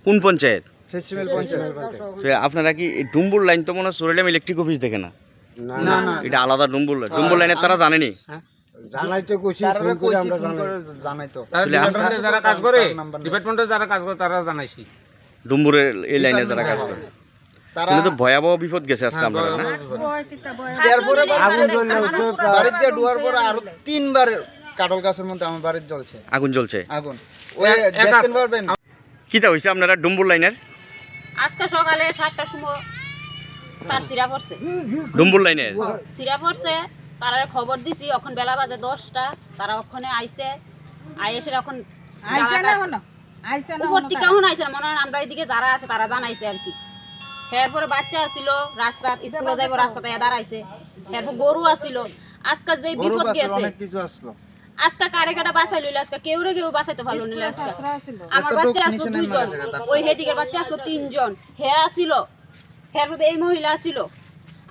কোন পঞ্চায়েত? ফেস্টিভ্যাল পঞ্চায়েত। তো আপনারা কি এই ডুম্বুর লাইন তো মনে হয় চৌরিরাম ইলেকট্রিক অফিস দেখে না? না, না। এটা আলাদা ডুম্বুর লাইন। হ্যাঁ। ডুম্বুর লাইনে তারা জানেনি? হ্যাঁ। জানাইতে কইছি, তারারে ফোন করে কইছি, আমরা ফোন জানাই। করে জানাই তো। তাহলে তাহলে ডিপার্টমেন্টে আমরা যারা কাজ করে, তার নাম্বার নাই। ডিপার্টমেন্টে যারা কাজ করে, তারা জানাইছি। ডুম্বুরের এই লাইনে যারা কাজ করে। তারা কিন্তু তো ভয়াবহ বিপদ গেছে আজকে হ্যাঁ, আমরা, ভয়াবহ না? বিপদ। এরপরে আগুন জ্বলে উঠছে। বাড়িতে গিয়ে ডুয়ার পরে আরো তিনবার কাটল গাছের মধ্যে আমার বাড়িতে জ্বলছে। আগুন জ্বলছে? আগুন। ওই এক-, এক দেখতে পারবেন। কিতা হইছে আপনারা ডুম্বুর লাইনের? আজকে সকালে সাতটার সময় তার ছিঁড়া পড়ছে। ডুম্বুর লাইনের? ছিঁড়া পড়ছে, তারা খবর দিছি, এখন বেলা বাজে দশটা, তারা ওখানে আইছে, আই এসে এখন আইছে না হনো? আইছে না উপর হনো থেকে তারা? এখন আইছে না, মনে হয় আমরা এদিকে যারা আছে তারা জানাইছে আর কি। এরপরে বাচ্চা ছিল, রাস্তাত স্কুলে যাইবো, রাস্তাতে দাঁড়াইছে। এরপর গরু আছিল, আজকে যে গরু বিপদ বাছুর গেছে। অনেক কিছু আসলো। আজকে কারে কাটা বাঁচাই লইল, আজকে কেউরে কেউ বাঁচাইতে পারলো না স্কুলে আজকে। ছাত্র আছিল। আমার এতটুক বাচ্চা আসলো নিচে নেমে দুইজন, আসে না তার ওই হেদিকের বাচ্চা আসলো তিনজন, হে আসিল, হের মধ্যে এই মহিলা আসিল।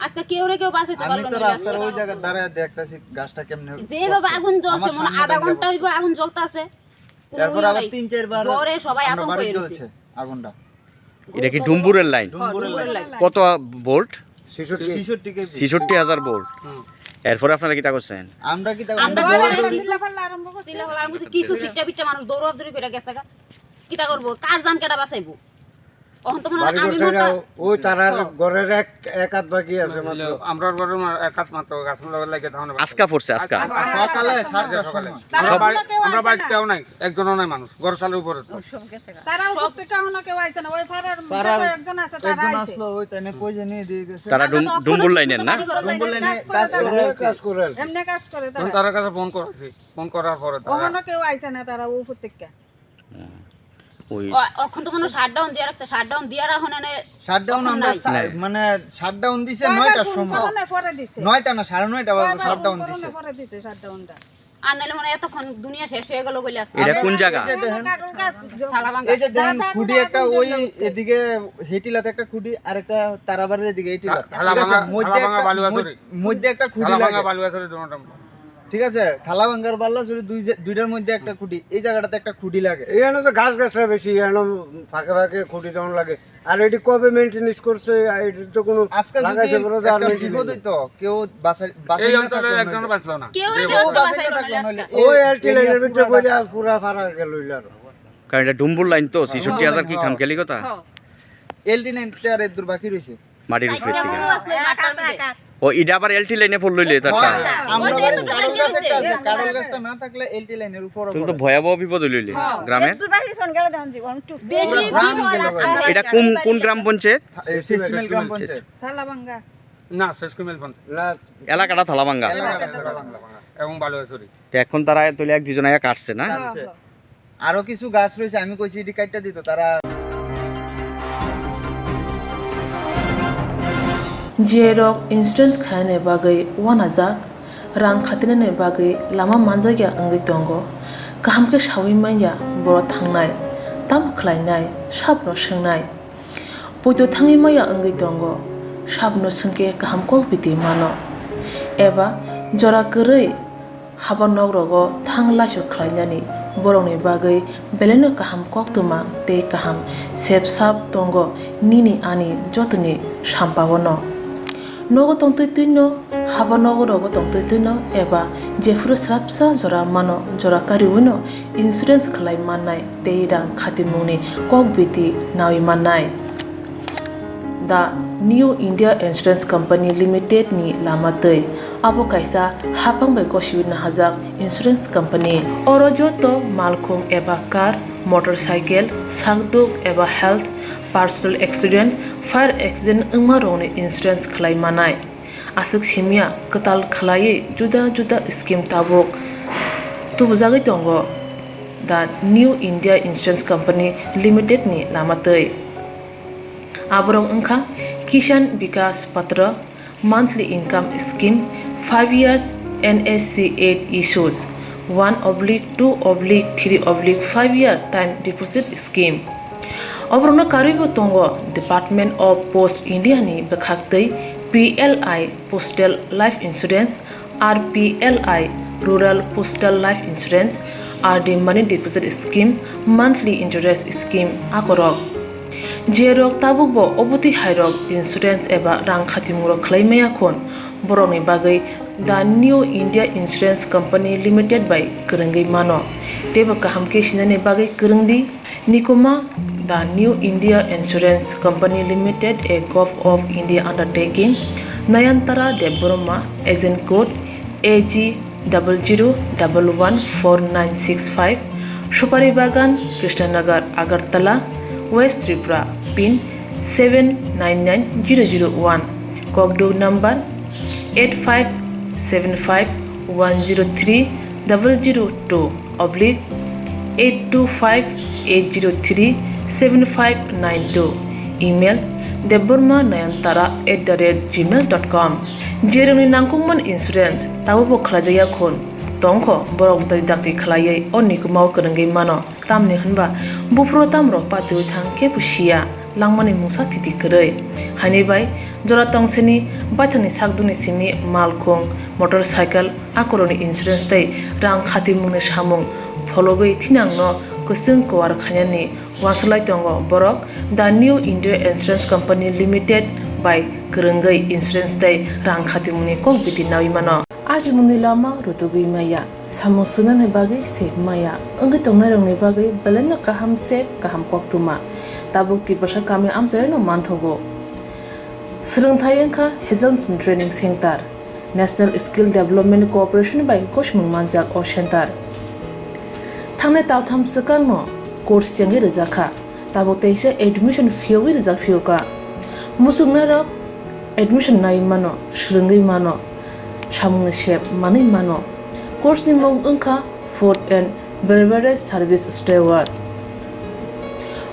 আজকে কেউরে কেউ বাঁচাইতে আমি পারলো তো না রাস্তার আজকে। ওই জায়গায় দাঁড়ায় দেখতাছি গাছটা কেমনে যেভাবে পড়ছে। আগুন জ্বলছে, আমার মনে সামনে আধা দিয়ে ঘন্টা পড়ছে। হইব আগুন জ্বলতাছে। কোনো এরপর ইয়ে আবার নাই। তিন চারবার জ্বরে সবাই আমরা আতঙ্ক বাড়ি হয়ে গেছে। জ্বলছে আগুনটা। এটা কি ডুম্বুরের লাইন? ডুম্বুরের ডুম্বুরের লাইন। লাইন। কত ভোল্ট? ছেষট্টি। ছেষট্টি কেভি। ছেষট্টি হাজার ভোল্ট। হুম। এরপরে আপনারা কিতা করছেন? আমরা কিতা করব? আমরা আমরা দৌড়াদৌড়ি। চিল্লাফাল্লা আরম্ভ করছি। চিল্লাফাল্লা আরম্ভ করছি। কিছু সিট্টা পিট্টা মানুষ দৌড়াদৌড়ি করে গেছে গা। কিতা করব? কার জান কেটা বাঁচাইবো? অখন তো মনে হয় বাড়ি আমি ঘর মরতাম। ছাড়া ওই তারার ঘরের এক, এক হাত বাকি আছে মাত্র। আমরার ঘরের মা-, এক হাত মাত্র গাছ মূলে লাগে তখন আজকা পড়ছে, আজকা। আজকা সকালে সাতটার সময়। তারা সব কোনো কেউ আমরা আছে বাড়িতে না? কেউ নাই, একজনও নাই মানুষ, ঘর চালের উপরে তো। তারা উপর থেকে এখনো কেউ আইছে না, ওই পাড়ার যে পাড়ার কয়েকজন আছে, তারা একজন আইছে। আসলো, ওই তাই না, কই জানি দিয়ে গেছে। তারা তারা ডুম-, তো ডুম্বুল এখনো লাইনের না? বাড়ি ঘরে ডুম্বুল যাইতে লাইনে কাজ কাজ করে। করে। এমনি কাজ করে। এমনি কাজ করে তারা। তখন তার কাছে ফোন করেছি, ফোন করার পরে তারা ওখানে কেউ আইছে না, তারা উপর থেকে। হুম। ওই অ-, অখন তো মনে হয় শাটডাউন দিয়া রাখছে, শাটডাউন দিয়া রাখুন এনে শাটডাউন অখন আমরা নাই। সা-, নাই। মানে শাটডাউন দিছে কয়বার নয়টার ফোন সময়। করানোর পরে দিছে? নয়টা না, সাড়ে নয়টা বাজে কয়বার ফোন শাটডাউন করানোর দিছে। পরে দিছে শাটডাউনটা? আর নাহলে মনে হয় এতক্ষণ দুনিয়া শেষ হয়ে গেল বলে আসছে। এটা কোন জায়গা? এই যে দেখেন, কাটল গাছ জ-, থালাভাঙ্গা। এই যে দেখেন, দাদা, খুঁটি দাদা, একটা আগুন ওই জ্বলছে। এদিকে হেটিলাতে একটা খুঁটি, আর একটা তারাবাড়ির এদিকে হেটিলাত। ঠিক আছে? থালাভাঙ্গা, মধ্যে থালাভাঙ্গা একটা, বালুয়াছড়ি। মধ্য-, মধ্যে একটা খুঁটি লাগে। থালাভাঙ্গা বালুয়াছড়ি দুটো। ঠিক আছে, থালাভাঙ্গার বাল্লা যদি দুই যে, দুইটার মধ্যে একটা খুঁটি, এই জায়গাটাতে একটা খুঁটি লাগে। এখানে তো গাছ গাছরা বেশি, এখানে ফাঁকে ফাঁকে খুঁটি যেমন লাগে। আর এটি কবে মেইনটেনেন্স করছে, আর এটি তো কোনো আজকে যদি লাগাইছে বড় একটা জার্মেন্ট বিপদ নেই। হইতো, কেউ বাঁচাই, এই বাঁচাই না অঞ্চলের থাকলো একজনও না। বাঁচলো না। কেউ কেউ বাঁচাই না থাকলো না, আজকে। ওই এলটি লাইনের ভিতরে পুরা ফারা গেল হইল আর। কারণ এটা ডুম্বুর লাইন তো, হ্যাঁ। ছেষট্টি হাজার কি হ্যাঁ। খামখেয়ালি কথা? হ্যাঁ। এলটি লাইন তো আর এর দূর বাকি রয়েছে। মাটির উপরে থেকে। ও, ইটা আবার এলটি লাইনে পড়লইলে তারটা। হ্যাঁ, আমরা বাড়ি কারল গাছ একটা আছে, কারল গাছটা না থাকলে এলটি লাইনের উপর তুমি তো পড়ে। ভয়াবহ বিপদ হইলইলে হ্যাঁ। গ্রামে। একটু বাইরে শোন গেল তখন জীবন একটু বেশি পুরো গ্রাম বিপদ গেল আছে। ভাই। এটা কোন, কোন গ্রাম পঞ্চায়েত? এই সিসিমেল গ্রাম পঞ্চায়েত। থালাবাঙ্গা। না, শেষকুমেল পঞ্চায়েত। না, এলাকাটা থালাবাঙ্গা। এলাকাটা থালাবাঙ্গা এবং বালুয়াছড়ি। তো এখন তারা তাহলে এক দুজন আগে কাটছে না? কাটছে। আরো কিছু গাছ রয়েছে, আমি কইছি এটি কাটতে দিত তারা। G I rok insurance khainani bagwi uanajak, rang khatinani bagwi lama manjakya wngwi tongo. Kaham khe saui manya boro thangnai, tamo khlainai, sabono swngnai. Poito thangwi maya wngwi tongo, sabono swngkhe kaham kok biti mano. Eba jora kwrwi haba nok rogo thang laisok khlainani borokni bagwi belaino kaham koktwma tei kaham sep sap tongo nini ani jotoni sampao no. Nogo tongtwi twino, haba nogo rogo tongtwi twino eba jephuru srapsa jora mano jora kariwino insurance khlai mannai tei rang khatimungni kok biti naui mannai. The New India Insurance Company Limited ni lama twi. Abo kaisa hapang bai gosiwi nahajak insurance company. Oro joto malkhung eba car, motorcycle, sakduk eba health, personal accident, fire accident wngma rokni insurance khlai manai. Aswk simya kwtal khlaiwi juda juda scheme tabuk tubujagwi tongo the New India Insurance Company Limited ni lama twi. Aborok wngkha Kisan Vikas Patra, monthly income scheme, five years N S C eight issues, one oblique two oblique three oblique five year time deposit scheme. Oborokno karwibo tongo Department of Post India ni bwkhaktwi P L I Postal Life Insurance, R P L I Rural Postal Life Insurance, R D Money Deposit Scheme, Monthly Interest Scheme akorok. Jerok tabukbo obotwi hairok insurance eba rang khatimungrok khlai maya khun, borokni bagwi The New India Insurance Company Limited bai kwrwngwi mano. Teibo kaham khe sinani bagwi kwrwng di. Nikuma, The New India Insurance Company Limited, a Govt of India undertaking, Nayantara Debbarma, agent code A G double zero double one four nine six five, Supari Bagan, Krishnanagar, Agartala, West Tripura, pin seven nine nine zero zero one, Kokduk number eight five seven five one zero three double zero two oblique eight two five eight zero three seven five nine two, email debbarma nayantara at the rate gmail dot com. Jerokni nangkukmani insurance tabukbo khlaijakya khun tongkho, borok dai dakti khlaiwi o nikumao kwrwngwi mano. Tamni hwnba buphuru tamrok patiwi thang khe bo siya, langmani mungsa thiti kwrwi. Haini bai jora tongsini baithangni sakdukni simi malkhung, motorcycle, akorokni insurance tei rang khatimungni samung phologwi thinangno kwchwng kuar khainani uansuk lai tongo borok The New India Insurance Company Limited bai kwrwngwi insurance tei rang khatimungni kok biti naui mano. Ajimungni lama rutugwi maya. Samung swngnani bagwi sep maya wngwi tongnairokni bagwi belaino kaham sep, kaham koktwma. Tabuk Tiprasa kami amchaino manthogo. Swrwngthai wngkha Hazelson Training Center, National Skill Development Corporation bai gosimung manjak o center. Thangnai taltham swkangno course chengwi rwjakha. Tabuk teisa admission phiyogwi rijak phiyokha. Muchungnairok admission nai mano, swrwngwi mano, samungni sep manwi mano. Course ni mung wngkha Food and Beverage Service Steward.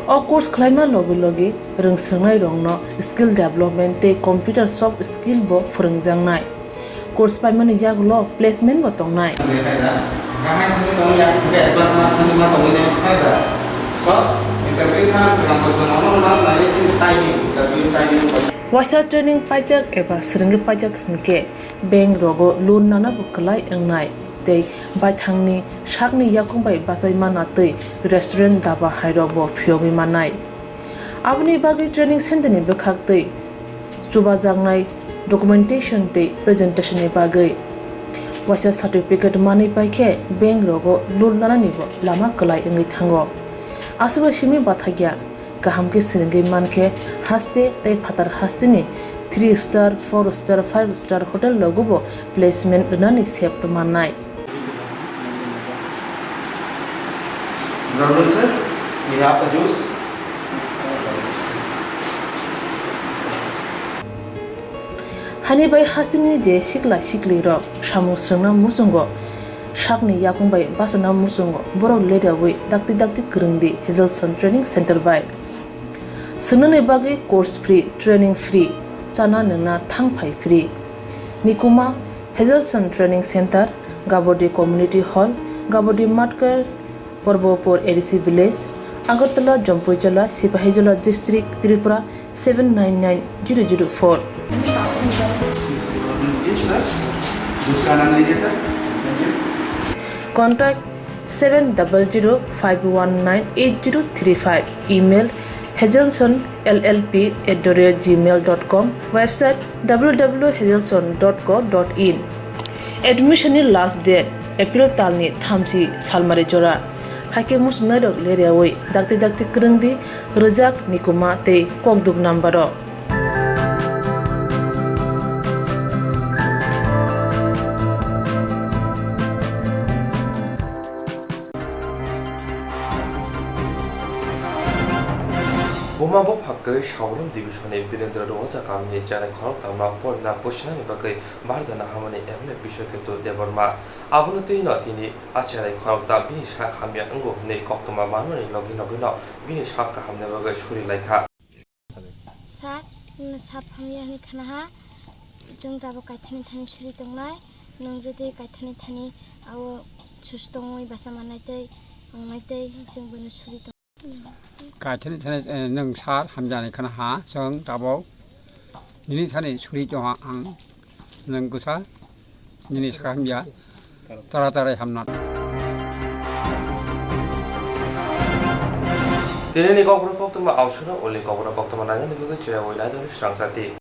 O course khlaima logi logi rwngswrwngnairokno skill development tei computer soft skill bo phwrwngjaknai. Course paimani yagulo placement bo tongnai. Waisa training paijak eba swrwngwi paijak hwnkhe bank rogo loan nana bo kwlai wngnai tei baithangni sakni yakung bai bachai mana tei restaurant, daba hairok bo phiyogwi mannai. Aboni bagwi training center ni bwkhak tei chubajaknai documentation tei presentation ni bagwi waisa certificate manwi paikhe bank rogo loan nanani bo lama kwlai wngwi thango. Aswkbai simi bathakya kaham khe swrwngwi mankhe haste tei phatar hasteni three star, four star, five star hotel rogo bo placement rwnani sep tongmannai. Good afternoon, sir. We have a juice. Hani bai hasteni je sikla sikli rok samung swrwngna muchungo, sakni yakung bai bachana muchungo, borok leriawi dakti dakti kwrwng di Hazelson Training Center bai. Swngnani bagwi course free, training free, chana nwngna thang phai free. Nikuma Hazelson Training Center, Gabodi Community Hall, Gabodi Matkar, Porbopur A D C Village, Agartala, Jampuijala, Sipahijola District, Tripura seven nine nine zero zero four. Contact seven double zero five one nine eight zero three five. Email hazelson L L P at the rate gmail dot com. Website W W W hazelson dot co dot in. Admission ni last date April talni thamchi salmari jora. Haikhe muchungnairok leriawi dakti dakti kwrwng di, rwjak, nikuma tei kokduk number o. Buma bupha kwrwi Sabolom Division ni Birendra Roja kamini chwrai khoroktham no porina pusinani bagwi barjana hamani M L A Biswaketu Debbarma. Abono twi no tini a chwrai khoroktham bini sak hamya wngo hwnwi koktwma manmani logi logi no bini sak kahamni bagwi suri lai kha. Sir, nwng sap hamya hwnwi khna ha, chwng tabuk kaithani thani suri tongnai, nwng jodi kaithani thani ao susto wngwi basa mannai tei wngnai tei chwng bono suri tong. Kaithani thani, eh, nwng sir hamya hwnwi khna ha, chwng tabuk nini thani suri tong ha ang. Nwng kwsa nini sakha hamya, tara tara hamna. Tini ni kokborok koktwma, ang sura uli kokborok koktwma nainani bagwi chaya wi naidani srang sati.